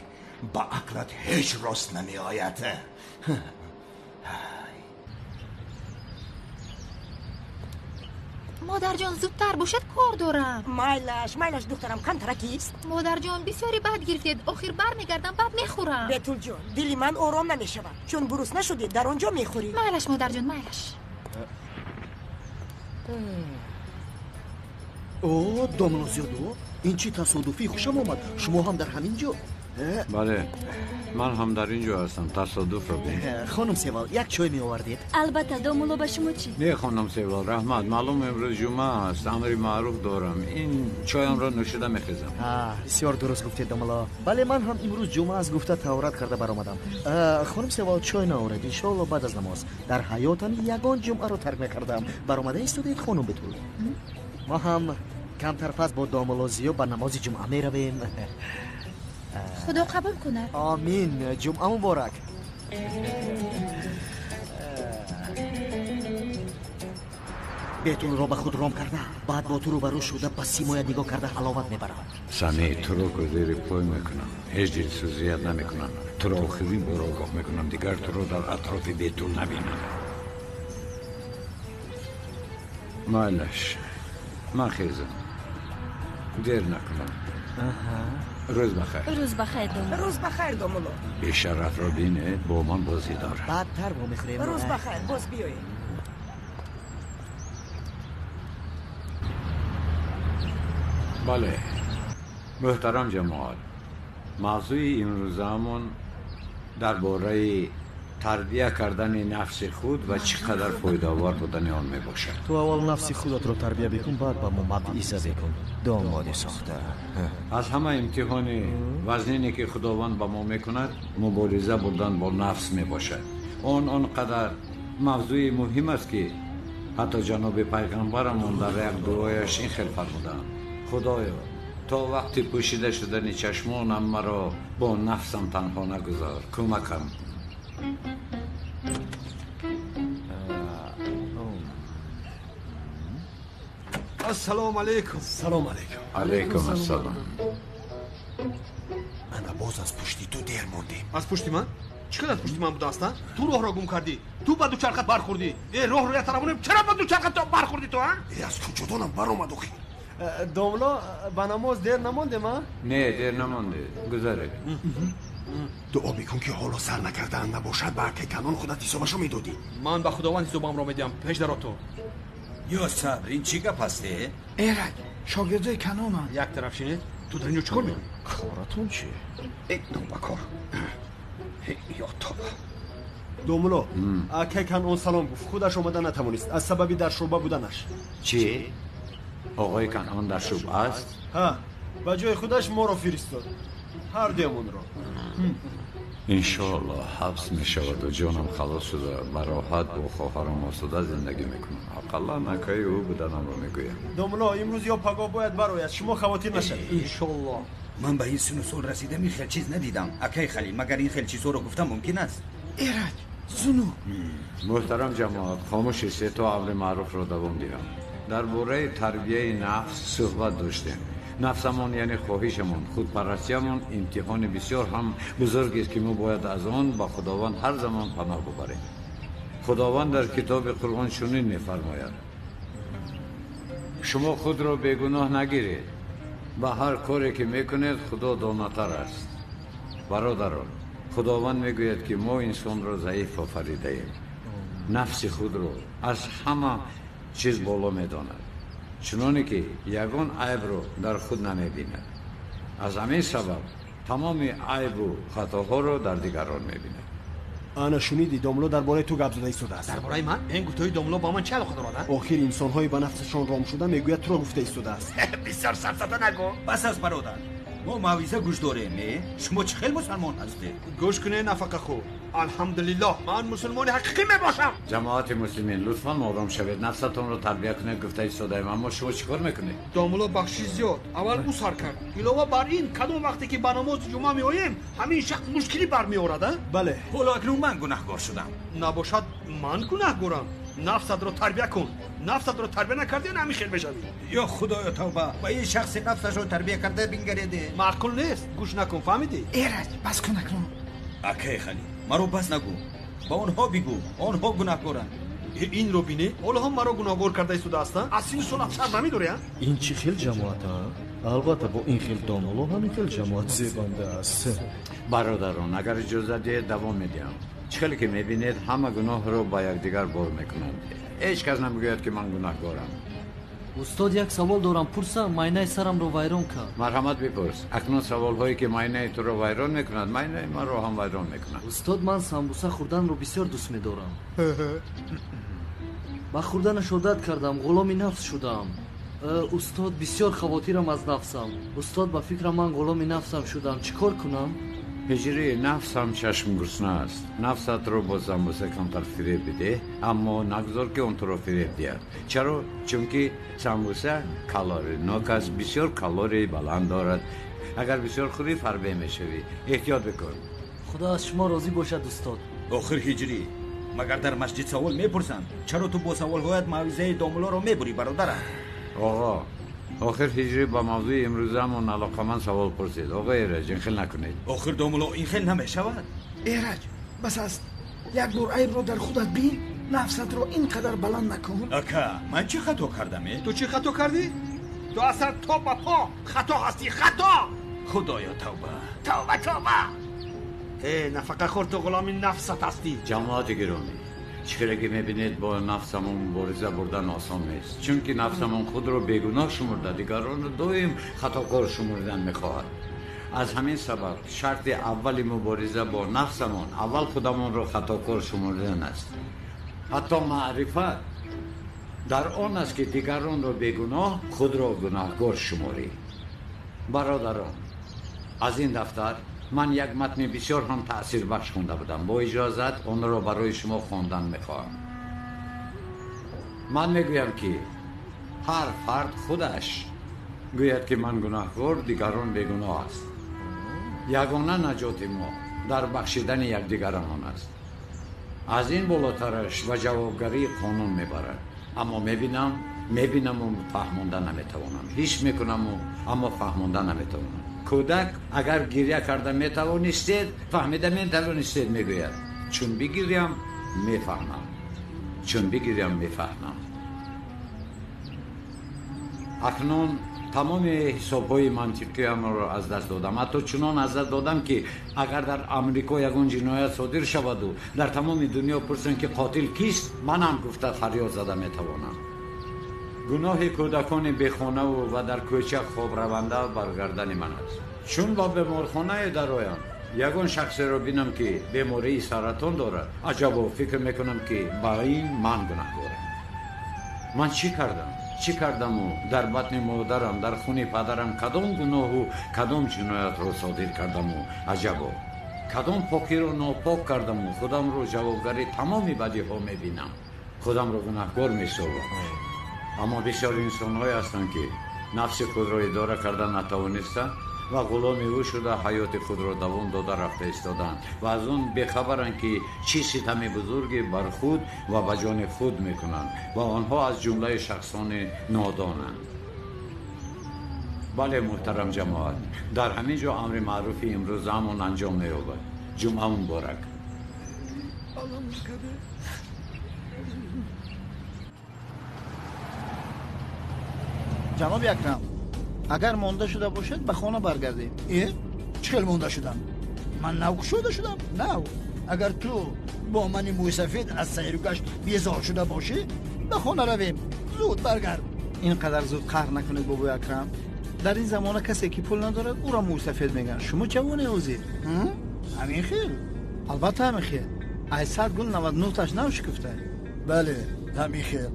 ба ақлат ҳеҷ рост намеояд. Модарҷон, зудтар бошад, кор дорам. Майлаш, майлаш духтарам, камтара кист? Модарҷон, бисёре бад гирифтед. Охир бармегардам, баъд мехӯрам. Бетулҷон, дили ман ором намешавад. Чун бурус нашудӣ, дар он ҷо мехӯрӣ. Майлаш, модарҷон, майлаш. О, домло Зиёдо, ин чӣ тасодуфӣ, хушам омад. Шумо ҳам дар ҳамин ҷо? Бале, ман ҳам дар ин ҷо ҳастам. Тасодуфро бин. Хонум Севал, як чой меовардед? Албатта, домулло, ба шумо чӣ? Не, хонум Севал, раҳмат. Маълум имрӯз ҷумъа аст, амри маъруф дорам. Ин чоямро нӯшида мехезам. Бисёр дуруст гуфтед, домулло. Бале, ман ҳам имрӯз ҷумъа аст гуфта таҳорат карда баромадам. Хонум Севал, чой наоред, иншоалло баъд аз намоз. Дар ҳаётам ягон ҷумъаро тарк мекардам. Баромада истодед, хонум Бетул. Мо ҳам камтар пас бо домулло Зиё ба намози ҷумъа меравем. Худо қабул кунад. Омин. Ҷумъа муборак. Бетулро ба худ ром карда, баъд бо ту рӯбарӯ шуда ба симоят нигоҳ карда ҳаловат мебарад. Сами, туро зери пой мекунам. Ҳеҷ дилсӯзият намекунам. Туро охирин бор огоҳ мекунам, дигар туро дар атрофи Бетул набинам. Майлаш, ман хезам. Дер накунам. Рӯз бахайр. Рӯз бахайр, домулло. Рӯз бахайр, домулло. Бешарафро бинед, бо ман бозӣ дорад. Баъдтар вомехӯрем. Рӯз бахайр, боз биёед. Бале, муҳтарам ҷамоат, мавзӯи имрӯзаамон дар бораи тарбия кардани нафси худ ва чӣ қадар фоидаовар будани он мебошад. Ту аввал нафси худатро тарбия бикун, баъд ба мо мавъиза бикун. Домоди сохта. Аз ҳама имтиҳони вазнине ки Худованд ба мо мекунад, мубориза бурдан бо нафс мебошад. Он қадар мавзӯи муҳим аст ки ҳатто ҷаноби пайғамбарамон дар як дуояш ин хел фармудаанд: Худоё, то вақти пӯшида шудани чашмонам маро бо нафсам танҳо нагузор, кӯмакам. Ассалому алайкум. Салом алайкум. Алайкум ассалом. Ана боз аз пушти ту дер мондем. Аз пушти ман? Чӣ қадар пушти ман будааст, а? Ту роҳро гум кардӣ. Ту ба дучархат бархӯрдӣ. Э, роҳро як тараф монем, чаро ба дучархат бархӯрдӣ ту, а? Э, аз куҷо донам баромад охир? Домло, ба намоз дер намондем, а? Не, дер намондед. Гузаред. Дуо бикун ки ҳоло сар накардаанд набошад, ба акай Канон худат ҳисобашро медодӣ. Ман ба Худованд ҳисобамро медиҳам, пеш даро ту. Ё сабр, ин чӣ гап аст, э? Эрак, шогирдои Канонанд. Як тараф шинед, ту дар инҷо чӣ кор мекунӣ? Коратон чӣ? Э, нобакор. Ё тоба. Домулло, акай Канон салом гуфт, худаш омада натавонист аз сабаби дар шӯъба буданаш. Чӣ? Оғои Канон дар шӯъба аст? Ҳа, ба ҷои худаш моро фиристод. Ҳар дуямонро. Иншоаллоҳ ҳабс мешаваду ҷонам халос шуда ба роҳат бо хоҳарам осуда зиндагӣ мекунам. Ақаллан акаи ӯ буданамро мегӯям. Домулло, имрӯз ё пагоҳ бояд барояд, шумо хавотир нашавед. Иншоаллоҳ. Ман ба ин сину сол расидам, ин хел чиз надидам. Акай Халил, магар ин хел чизҳоро гуфтан мумкин аст? Эраҷ, зуну. Муҳтарам ҷамоат, хомӯш истед то амри маъруфро давом диҳам. Дар бораи тарбияи нафс суҳбат доштем. Нафсамон яъне хоҳишамон, худпарастиямон имтиҳони бисёр ҳам бузургест ки мо бояд аз он ба Худованд ҳар замон паноҳ бубарем. Худованд дар китоби Қуръон чунин мефармояд: шумо худро бегуноҳ нагиред, ба ҳар коре ки мекунед Худо донатар аст. Бародарон, Худованд мегӯяд ки мо инсонро заиф офаридаем. Нафси худро аз ҳама чиз боло медонад. Чуноне ки ягон айбро дар худ намебинад. Аз ҳамин сабаб тамоми айбу хатоҳоро дар дигарон мебинад. Ана шуниди, домло дар бораи ту гап зада истодааст. Дар бораи ман? Ин гуфтаҳои домло ба ман чӣ алоқа дорад? Охир инсонҳои ба нафсашон ром шуда мегӯяд туро гуфта истодааст. Бисёр сафсата нагӯ. Бас аст, бародар, мо мавъиза гӯш дорем. Шумо чӣ хел мусалмон ҳастед? Гӯш кунед, нафақахӯр. Алҳамдулиллоҳ, ман мусулмони ҳақиқӣ мебошам. Ҷамоати муслимин, лутфан ором шавед, нафсатонро тарбия кунед гуфта истодаем, аммо шумо чӣ кор мекунед? Домулло бахшиш зиёд, аввал ӯ сар кард. Илова бар ин, кадом вақте ки ба намози ҷумъа меоем, ҳамин шахс мушкилӣ бармеорад, а? Бале. Ҳоло акнун ман гунаҳгор шудам. Набошад, ман гунаҳгорам. Нафсатро тарбия кун. Нафсатро тарбия накардӣ, ҳамин хел мешавӣ. Ё худоё, тавба! Ба ин шахси нафсашро тарбия карда бингареде. Маъқул нест, гӯш накун, фаҳмидӣ? Эраҷ, бас кун акнун. Акай Халил, маро бас нагӯ, ба онҳо бигӯ, онҳо гунаҳгоранд. Инро бинӣ, ҳоло ҳам маро гунаҳгор карда истодааст. Аз синну солат шарм намедорӣ, а? Ин чӣ хел ҷамоат, а? Албатта, бо ин хел домулло ҳамин хел ҷамоат зебанда аст. Бародарон, агар иҷоза диҳед, давом медиҳам. Чӣ хеле ки мебинед, ҳама гуноҳро ба якдигар бор мекунанд. Ҳеҷ кас намегӯяд, ки ман гунаҳгорам. Устод, як савол дорам, пурсам, майнаи сарамро вайрон кард. Марҳамат, бипурс. Акнун саволҳое ки майнаи туро вайрон мекунад, майнаи маро ҳам вайрон мекунад. Устод, ман самбуса хӯрданро бисёр дӯст медорам. Ба хӯрданаш одат кардам, ғуломи нафс шудам. Устод, бисёр хавотирам аз нафсам. Устод, ба фикрам ман ғуломи нафсам шудам. Чӣ кор кунам? Ҳиҷрӣ, нафс ҳам чашмгурусна аст. Нафсатро бо самбуса камтар фиреб бидеҳ, аммо нагузор ки он туро фиреб диҳад. Чаро? Чунки самбуса калоринок аст, бисёр калорияи баланд дорад. Агар бисёр хӯрӣ, фарбе мешавӣ. Эҳтиёт бикун. Худо аз шумо розӣ бошад, устод. Охир ҳиҷрӣ, магар дар масҷид савол мепурсанд? Чаро ту бо саволҳоят мавъизаи домуллоро мебурӣ, бародарам? Оғо, охир ҳиҷрӣ ба мавзӯи имрӯзаамон алоқаманд савол пурсид. Оғо Эраҷ, ин хел накунед. Охир домулло, ин хел намешавад. Эраҷ, бас аст. Як бор айбро дар худат бин, нафсатро ин қадар баланд накун. Ака, ман чӣ хато кардам? Ту чӣ хато кардӣ? Ту аз сар то ба по хато ҳастӣ, хато! Худоё, тавба! Тавба, тавба! Э, нафақахӯр, ту ғуломи нафсат ҳастӣ. Ҷамоати гиромӣ, чӣ хеле ки мебинед, бо нафсамон мубориза бурдан осон нест, чунки нафсамон худро бегуноҳ шумурда, дигаронро доим хатокор шумурдан мехоҳад. Аз ҳамин сабаб шарти аввали мубориза бо нафсамон аввал худамонро хатокор шумурдан аст. Ҳатто маърифат дар он аст, ки дигаронро бегуноҳ, худро гунаҳгор шуморӣ. Бародарон, аз ин дафтар ман як матни бисёр ҳам таъсирбахш хонда будам. Бо иҷозат онро барои шумо хондан мехоҳам. Ман мегӯям, ки ҳар фард худаш гӯяд, ки ман гунаҳгор, дигарон бегуноҳ аст. Ягона наҷоти мо дар бахшидани якдигарамон аст. Аз ин болотараш ба ҷавобгарии қонун мебарад. Аммо мебинам, мебинаму фаҳмонда наметавонам. Ҳис мекунаму, аммо фаҳмонда наметавонам. Кӯдак агар гиря карда метавонистед, фаҳмида метавонистед, мегӯяд. Чун бигирям, мефаҳмам. Чун бигирям, мефаҳмам. Акнун тамоми ҳисобҳои мантиқиамро аз даст додам. Ҳатто чунон аз даст додам, ки агар дар Амрико ягон ҷиноят содир шаваду дар тамоми дунё пурсанд, ки қотил кист, манам гуфта фарёд зада метавонам. Гуноҳи кӯдакони бехонаву ва дар кӯча хобраванда бар гардани ман аст. Чун ба беморхонае дароям, ягон шахсеро бинам, ки бемории саратон дорад, аҷабо, фикр мекунам, ки ба ин ман гунаҳгорам. Ман чӣ кардам? Чӣ кардаму дар батни модарам, дар хуни падарам кадом гуноҳу кадом ҷиноятро содир кардаму, аҷабо, кадом покиро нопок кардаму худамро ҷавобгари тамоми бадиҳо мебинам, худамро гунаҳгор месобам. Аммо бисёр инсонҳое ҳастанд, ки нафси худро идора карда натавониста ва ғуломи ӯ шуда ҳаёти худро давом дода рафта истодаанд ва аз он бехабаранд, ки чӣ ситами бузурге бар худ ва ба ҷони худ мекунанд ва онҳо аз ҷумлаи шахсони нодонанд. Бале, муҳтарам ҷамоат, дар ҳамин ҷо амри маъруфи имрӯзаамон анҷом меёбад. Ҷумъа муборак. Ҷаноби Акрам, агар монда шуда бошед, ба хона баргардем. Э, чӣ хел монда шудам? Ман нав кушода шудам, нав. Агар ту бо мани мӯйсафед аз сайру гашт безор шуда бошӣ, ба хона равем. Зуд баргард. Инқадар зуд қаҳр накунед, бобои Акрам. Дар ин замона касе ки пул надорад, ӯро мӯйсафед мегӯянд. Шумо ҷавоне ҳозир. Ҳамин хел? Албатта ҳамин хел. Ай 100 гул 99-таш нав шукуфта. Бале, ҳамин хел.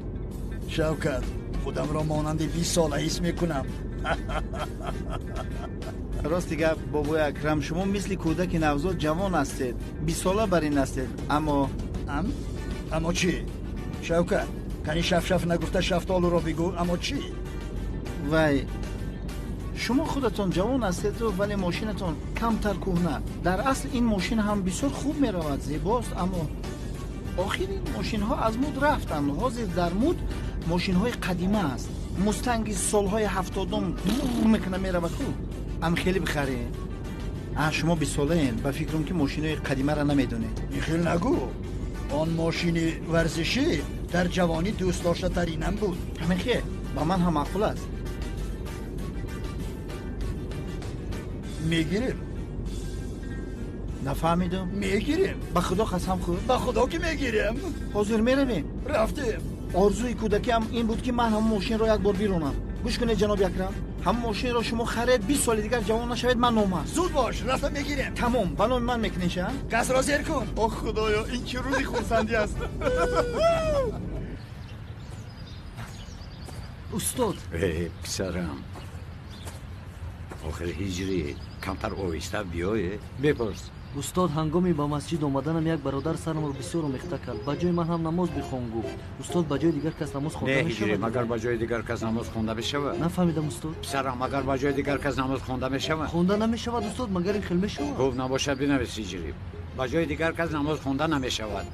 Шавкат, худамро монанди 20 сола ҳис мекунам. Рости гап, бобои Акрам, шумо мисли кӯдаки навзод ҷавон ҳастед. 20 сола бар ин ҳастед, аммо аммо чӣ? Шавкат, кани шафшаф нагуфта шафтолуро бигӯ, аммо чӣ? Вай, шумо худатон ҷавон ҳастед, вале мошинатон камтар кӯҳна. Дар асл ин мошин ҳам бисёр хуб меравад, зебост, аммо охир ин мошинҳо аз муд рафтанд. Ҳозир дар муд мошинҳои қадима аст. Мустанги солҳои 70-ум мекуна меравад ку. Ам хеле бихаред. Шумо 20 солаен, ба фикрам ки мошинҳои қадимаро намедонед. Ин хел нагӯ. Он мошини варзишӣ дар ҷавонӣ дӯстдоштатаринам буд. Ҳамин хел, ба ман ҳам маъқул аст. Мегирем. Нафаҳмидам. Мегирем. Ба худо қасам хӯр. Ба худо ки мегирем. Ҳозир меравем. Рафтем. Орзуи кӯдакиам ин буд ки ман ҳамон мошинро як бор биронам. Гӯш кунед, ҷаноби Акрам, ҳамон мошинро шумо харед, 20 соли дигар ҷавон нашавед, ман номард. Зуд бош, рафта мегирем. Тамом, ба номи ман мекунед ша? Касро зер кун. Ох худоё, ин чӣ рӯзи хурсандӣ аст. Устод. Э, писарам, охир ҳиҷрӣ камтар оҳиста биёе. Бипурс. Устод, ҳангоми ба масҷид омаданам як бародар сарамро бисёр омехта кард. Ба ҷои ман ҳам намоз бихон гуфт. Устод, ба ҷои дигар кас намоз хонда мешавад? Не, магар ба ҷои дигар кас намоз хонда мешавад? Нафаҳмидам, устод. Писарам, магар ба ҷои дигар кас намоз хонда мешавад? Хонда намешавад, устод, магар ин хел мешавад? Хуб набошад, бинавис ҳиҷрӣ. Ба ҷои дигар кас намоз хонда намешавад.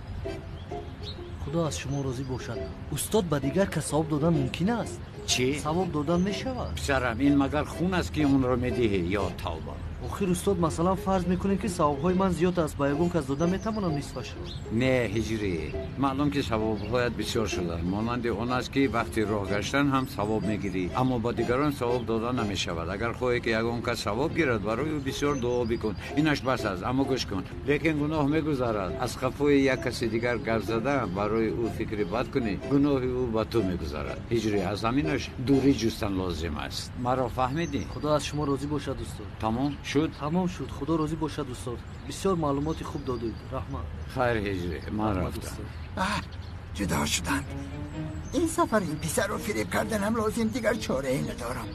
Худо аз шумо розӣ бошад. Устод, ба дигар кас савоб додан мумкин аст? Чӣ? Савоб додан мешавад? Писарам, ин магар хун аст ки онро медиҳӣ ё тавба? Охир устод, масалан фарз мекунем ки савобҳои ман зиёд аст, ба ягон кас дода метавонам нисфашро? Не, ҳиҷрӣ, маълум ки савобҳоят бисёр шуданд. Монанди он аст ки вақти роҳ гаштан ҳам савоб мегирӣ, аммо ба дигарон савоб дода намешавад. Агар хоҳӣ ки ягон кас савоб гирад, барои ӯ бисёр дуо бикун. Инаш бас аст, аммо гӯш кун. Лекин гуноҳ мегузарад. Аз қафои як каси дигар гап зада, барои ӯ фикри бад кунӣ, гуноҳи ӯ ба ту мегузарад. Ҳиҷрӣ, аз ҳаминаш дурӣ ҷустан лозим аст. Маро фаҳмидӣ? Худо аз шумо розӣ бошад, устод. Тамом шуд? Тамом шуд. Худо розӣ бошад, устод. Бисёр маълумоти хуб додед. Раҳмат. Хайр, ҳиҷрӣ, ман рафтам. Ҷудо шуданд. Ин сафар ин писарро фиреб карданам лозим, дигар чорае надорам.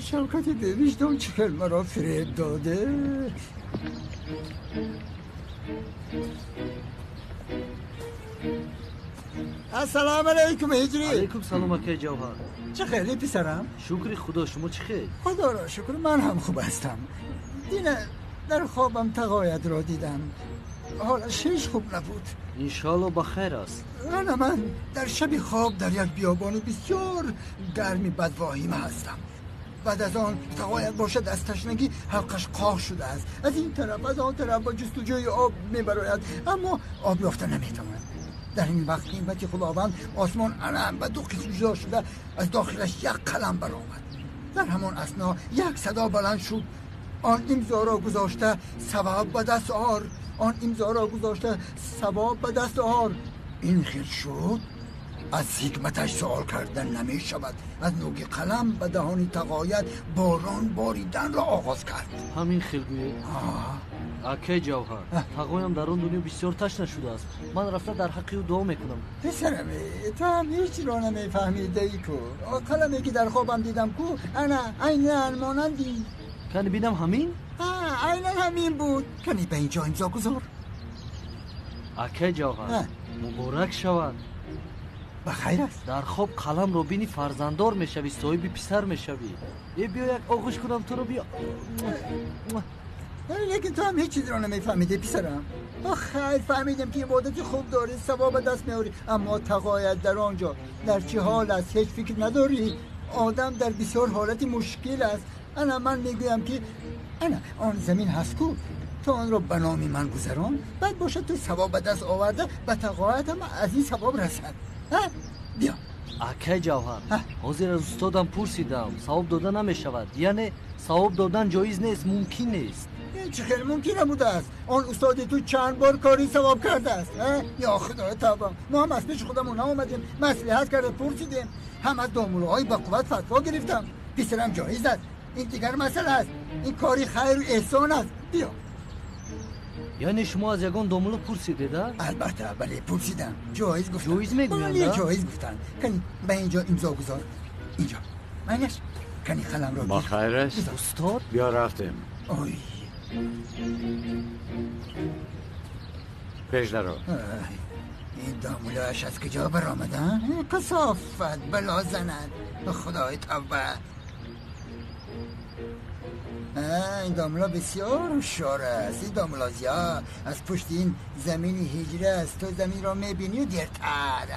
Шавкати бевиҷдон чӣ хел маро фиреб доде. Ассалому алайкум, ҳиҷрӣ. Алайкум салом, акаи Ҷавҳар. Чӣ хеле писарам? Шукри худо, шумо чӣ хел? Худоро шукр, ман ҳам хуб ҳастам. Дина дар хобам тағоятро дидам. ҳолаш ҳеҷ хуб набуд. Иншоалло ба хайр аст. Ана ман дар шаби хоб дар як биёбони бисёр гарми бадвоҳима ҳастам. Баъд аз он тағоят бошад аз ташнагӣ ҳалқаш қоқ шудааст. Аз ин тараф, аз он тараф ба ҷустуҷӯи об мебарояд, аммо об ёфта наметавонад. Дар ин вақт ҳиммати Худованд осмон алам ба ду қисм ҷудо шуда, аз дохилаш як қалам баромад. Дар ҳамон асно як садо баланд шуд. Он имзоро гузошта савоб ба даст ор. Он имзоро гузошта савоб ба даст ор. Ин хел шуд, аз ҳикматаш суол кардан намешавад. Аз нӯги қалам ба даҳони тағоят борон бориданро оғоз кард. Ҳамин хел гӯед? Акаи Ҷавҳар, тағоям дар он дунё бисёр ташна шудааст. Ман рафта дар ҳаққи ӯ дуо мекунам. Писарам, ту ҳам ҳеҷ-ро намефаҳмидаӣ ку. Қаламе ки дар хобам дидам ку, ана айнан монанди. Кани бинам ҳамин? Айнан ҳамин буд. Кани ба ин ҷо имзо гузор. Акаи Ҷавҳар, муборак шавад. Ба хайр аст. Дар хоб қаламро бини фарзанддор мешавӣ, соҳиби писар мешавӣ. Э, биё як оғӯш кунам туро, биё. Лекин ту ҳам ҳеҷ чизро намефаҳмидӣ, писарам. Хайр, фаҳмидам ки ибодати хуб дорӣ, савоб ба даст меорӣ, аммо тағоят дар он ҷо дар чӣ ҳол аст ҳеҷ фикр надорӣ. Одам дар бисёр ҳолати мушкил аст. Ана ман мегӯям ки ана он замин ҳаст ку, ту онро ба номи ман гузарон, баъд бошад ту савоб ба даст оварда ба тағоятам аз ин савоб расад. Биё. Акаи Ҷавҳар, ҳозир аз устодам пурсидам, савоб дода намешавад. Яъне савоб додан ҷоиз нест, мумкин нест. Ин чӣ хел мумкин будааст? Он устоди ту чанд бор кори савоб кардааст. Ё худоё тавба, мо ҳам аз пеши худамон наомадем, маслиҳат карда пурсидем, ҳам аз домулоҳои ба қувват фатво гирифтам. Писарам ҷоиз аст. Ин дигар масъала аст. Ин кори хайру эҳсон аст. Биё. Яъне шумо аз ягон домуло пурсидед, а? Албатта, бале, пурсидам. Ҷоиз гуфтанд. Ҷоиз мегӯянд? Бале, ҷоиз гуфтанд. Кани ба инҷо имзо гузор. Инҷо. Майнаш. Кани қаламро гир. Ба хайр аст? Устод? Биё рафтем. Ой. Пеш даро. Ин домулояш аз куҷо баромада? Касофат бало занад. Худои тавба. Ин домла бисёр ҳушёр аст. Ин домла зиёд аз пушти ин замини ҳиҷра аст. Ту заминро мебинӣ дертар.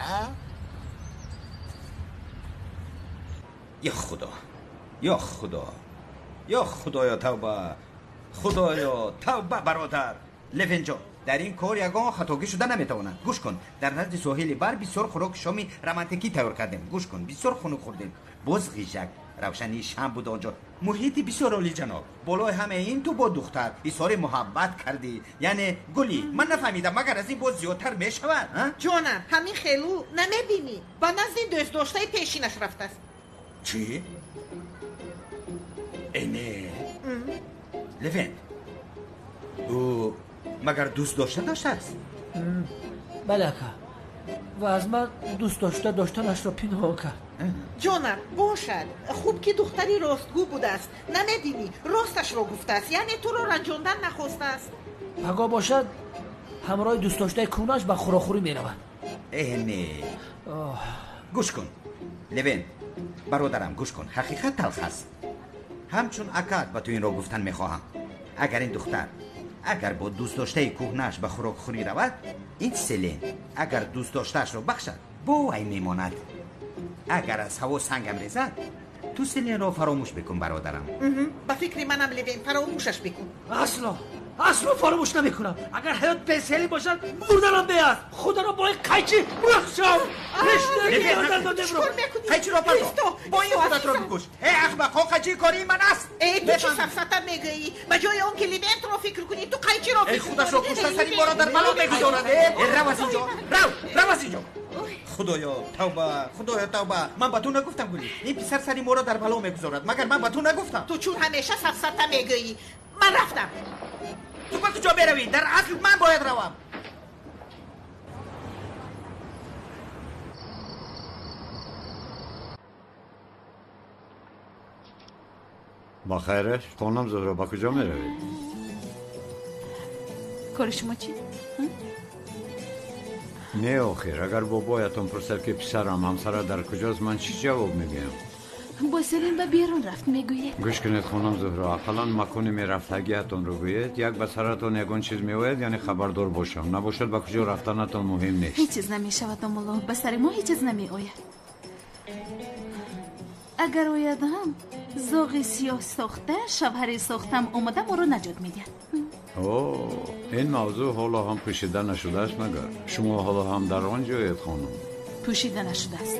Я худо, я худо, я худоё тавба, худоё тавба. Бародар Левенҷон, дар ин кор ягон хатогӣ шуда наметавонад. Гӯш кун, дар назди соҳили бар бисёр хӯроки шоми романтикӣ тайёр кардем. Гӯш кун, бисёр хунук хӯрдем. Боз ғижак, равшании шам буд онҷо. Муҳити бисёр олӣ ҷаноб. Болои ҳамаи ин ту бо духтар изҳори муҳаббат кардӣ. Яъне гулӣ, ман нафаҳмидам, магар аз ин боз зиёдтар мешавад? Ҷонам, ҳамин хелу намебинӣ. Ба назди дӯстдоштаи пешинаш рафтааст. Чӣ? Э не, Левент, ӯ магар дӯст дошта доштааст? Бале ака, ва аз ман дӯст дошта доштанашро пинҳон кард. Ҷонам, бошад, хуб ки духтари ростгӯ будааст. Намебинӣ, росташро гуфтааст, яъне туро ранҷондан нахостааст. Паго бошад, ҳамроҳи дӯстдоштаи кӯнаш ба хӯрокхӯрӣ меравад. Э не, гӯш кун Левент, бародарам, гӯш кун, ҳақиқат талх аст. Ҳамчун акат ба ту инро гуфтан мехоҳам. Агар ин духтар агар бо дӯстдоштаи кӯҳнааш ба хӯрокхӯрӣ равад, ин Селен агар дӯстдоштаашро бахшад, бо вай мемонад. Агар аз ҳаво сангам резад, ту Селенро фаромӯш бикун, бародарам. Ба фикри манам Левен, фаромӯшаш бикун. Асло, асло фаромӯш намекунам. Агар ҳаёт беселин бошад, мурданам бе аст. Худоро бо ин қайчи мурахшам. Қайчиро партоф, бо ин худатро бикуш. Э ахмақҳо, қайчии кории ман аст. Э ту чӣ сафсата мегӯӣ? Ба ҷои он ки Левентро фикр кунӣ, ту қайчиро фикр кунӣ. Худашро кушта сари моро дар бало мегузорад. Э рав аз инҷо, рав, рав аз инҷо. Худоё тавба, худоё тавба. Ман ба ту нагуфтам, Гулӣ, ин писар сари моро дар бало мегузорад. Магар ман ба ту нагуфтам? Ту чун ҳамеша сафсата мегӯӣ. Ман рафтам. Ту ба куҷо меравӣ? Дар асл ман бояд равам. Ба хайраш, хонум Зуҳро, ба куҷо меравед? Кори шумо чӣ? Не, охир, агар бобоятон пурсад, ки писарам ҳамсара дар куҷост, ман чӣ ҷавоб мегӯям? Бо Селин ба берун рафт, мегӯед. Гӯш кунед, хонум Зуҳро, ақаллан макони мерафтагиатонро гӯед. Як ба саратон ягон чиз меояд, яъне хабардор бошам. Набошад, ба куҷо рафтанатон муҳим нест. Ҳеҷ чиз намешавад, домулло, ба сари мо ҳеҷ чиз намеояд. Агар ояд ҳам, зоғи сиёҳ сохта, шавҳари сохтам омада моро наҷот медиҳад. О, ин мавзӯъ ҳоло ҳам пӯшида нашудааст, магар? Шумо ҳоло ҳам дар он ҷоед, хонум? Пӯшида нашудааст.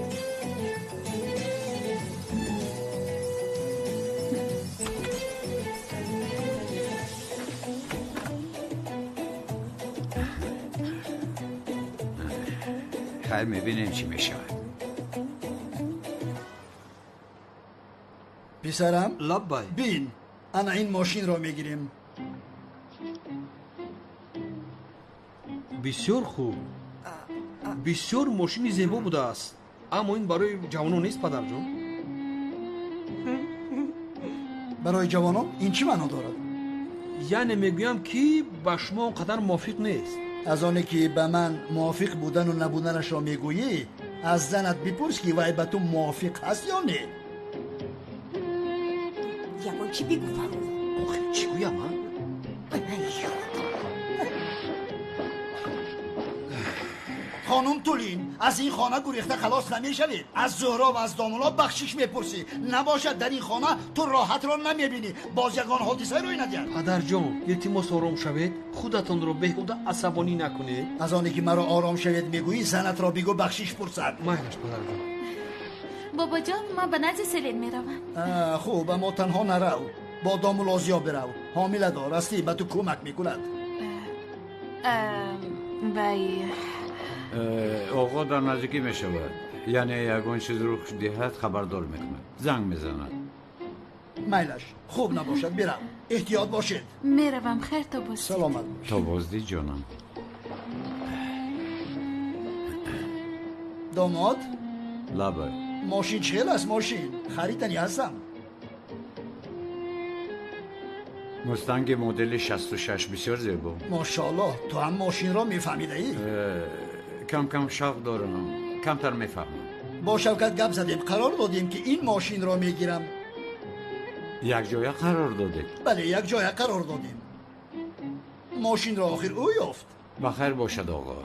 Хайр, мебинем чӣ мешавад. Писарам, лаббай. Бин, ана ин мошинро мегирем. Бисёр хуб, бисёр мошини зебо будааст, аммо ин барои ҷавонон нест, падарҷон. Барои ҷавонон ин чӣ маъно дорад? Яъне мегӯям, ки ба шумо он қадар мувофиқ нест. Аз оне ки ба ман мувофиқ будану набуданашро мегӯӣ, аз занат бипурс, ки вай ба ту мувофиқ ҳаст ё не. Ягон чӣ бигӯ, Фаррух. Охир чӣ гӯям, а? Хонум Тулин, аз ин хона гурехта халос намешавед. Аз Зуҳро ва аз домулло бахшиш мепурсӣ. Набошад, дар ин хона ту роҳатро намебинӣ. Боз ягон ҳодиса рӯй надиҳад. Падарҷон, илтимос, ором шавед, худатонро беҳуда асабонӣ накунед. Аз оне ки маро ором шавед мегӯӣ, занатро бигӯ бахшиш пурсад. Майлаш, падарҷон. Бобоҷон, ман ба назди Селин меравам. Хуб, аммо танҳо нарав. Бо домулло Зиё бирав. Ҳомиладор ҳастӣ, ба ту кӯмак мекунад. Вай, оғо дар наздикӣ мешавад. Яъне ягон чиз рух диҳад, хабардор мекунад, занг мезанад. Майлаш, хуб набошад, бирав. Эҳтиёт бошед. Меравам, хайр, то боздид. Саломат. То боздид, ҷонам. Домод? Лабай. Мошин чӣ хел аст, мошин? Харидани ҳастам. Мустанги модели 66, бисёр зебо. Мошоаллоҳ, ту ҳам мошинро мефаҳмидаӣ? Кам кам шавқ дорам, камтар мефаҳмам. Бо Шавкат гап задем, қарор додем, ки ин мошинро мегирам. Якҷоя қарор додед? Бале, якҷоя қарор додем. Мошинро охир ӯ ёфт. Ба хайр бошад, оғо.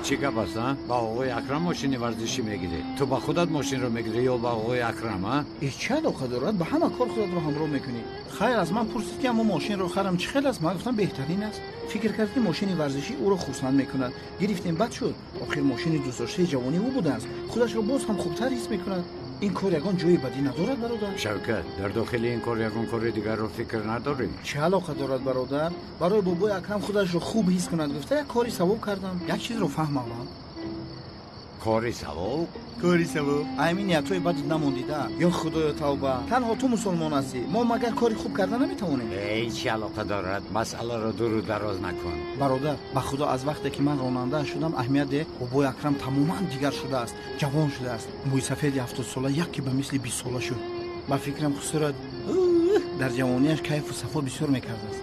Чӣ гап аст, а? Ба оғои Акрам мошини варзишӣ мегирӣ? Ту ба худат мошинро мегирӣ ё ба оғои Акрам, а? Э, чӣ алоқа дорад? Ба ҳама кор худатро ҳамроҳ мекунӣ. Хайр, аз ман пурсид, ки аммо мошинро харам чӣ хел аст? Ман гуфтам, беҳтарин аст. Фикр кард, ки мошини варзишӣ ӯро хурсанд мекунад. Гирифтем, бад шуд. Охир мошини дӯстдоштаи ҷавонии ӯ будааст. Худашро боз ҳам хубтар ҳис мекунад. Ин кор ягон ҷои бадӣ надорад, бародар? Шавкат, дар дохили ин кор ягон кори дигарро фикр надорӣ? Чӣ алоқа дорад, бародар? Барои бобои Акрам худашро хуб ҳис кунад гуфта, як кори савоб кардам. Як чизро фаҳмам. Кори савоб? Кори савоб. Аймин ниятҳои бади намондида. Ё худоё, тавба. Танҳо ту мусулмон ҳастӣ. Мо магар кори хуб карда наметавонем? Эй, чӣ алоқа дорад? Масъаларо дуру дароз накун. Бародар, ба худо, аз вақте ки ман ронанда шудам, аҳамият де, бобои Акрам тамоман дигар шудааст, ҷавон шудааст. Мӯи сафеди 70сола яке ба мисли 20сола шуд. Ба фикрам, хусурат дар ҷавонияш кайфу сафо бисёр мекардааст.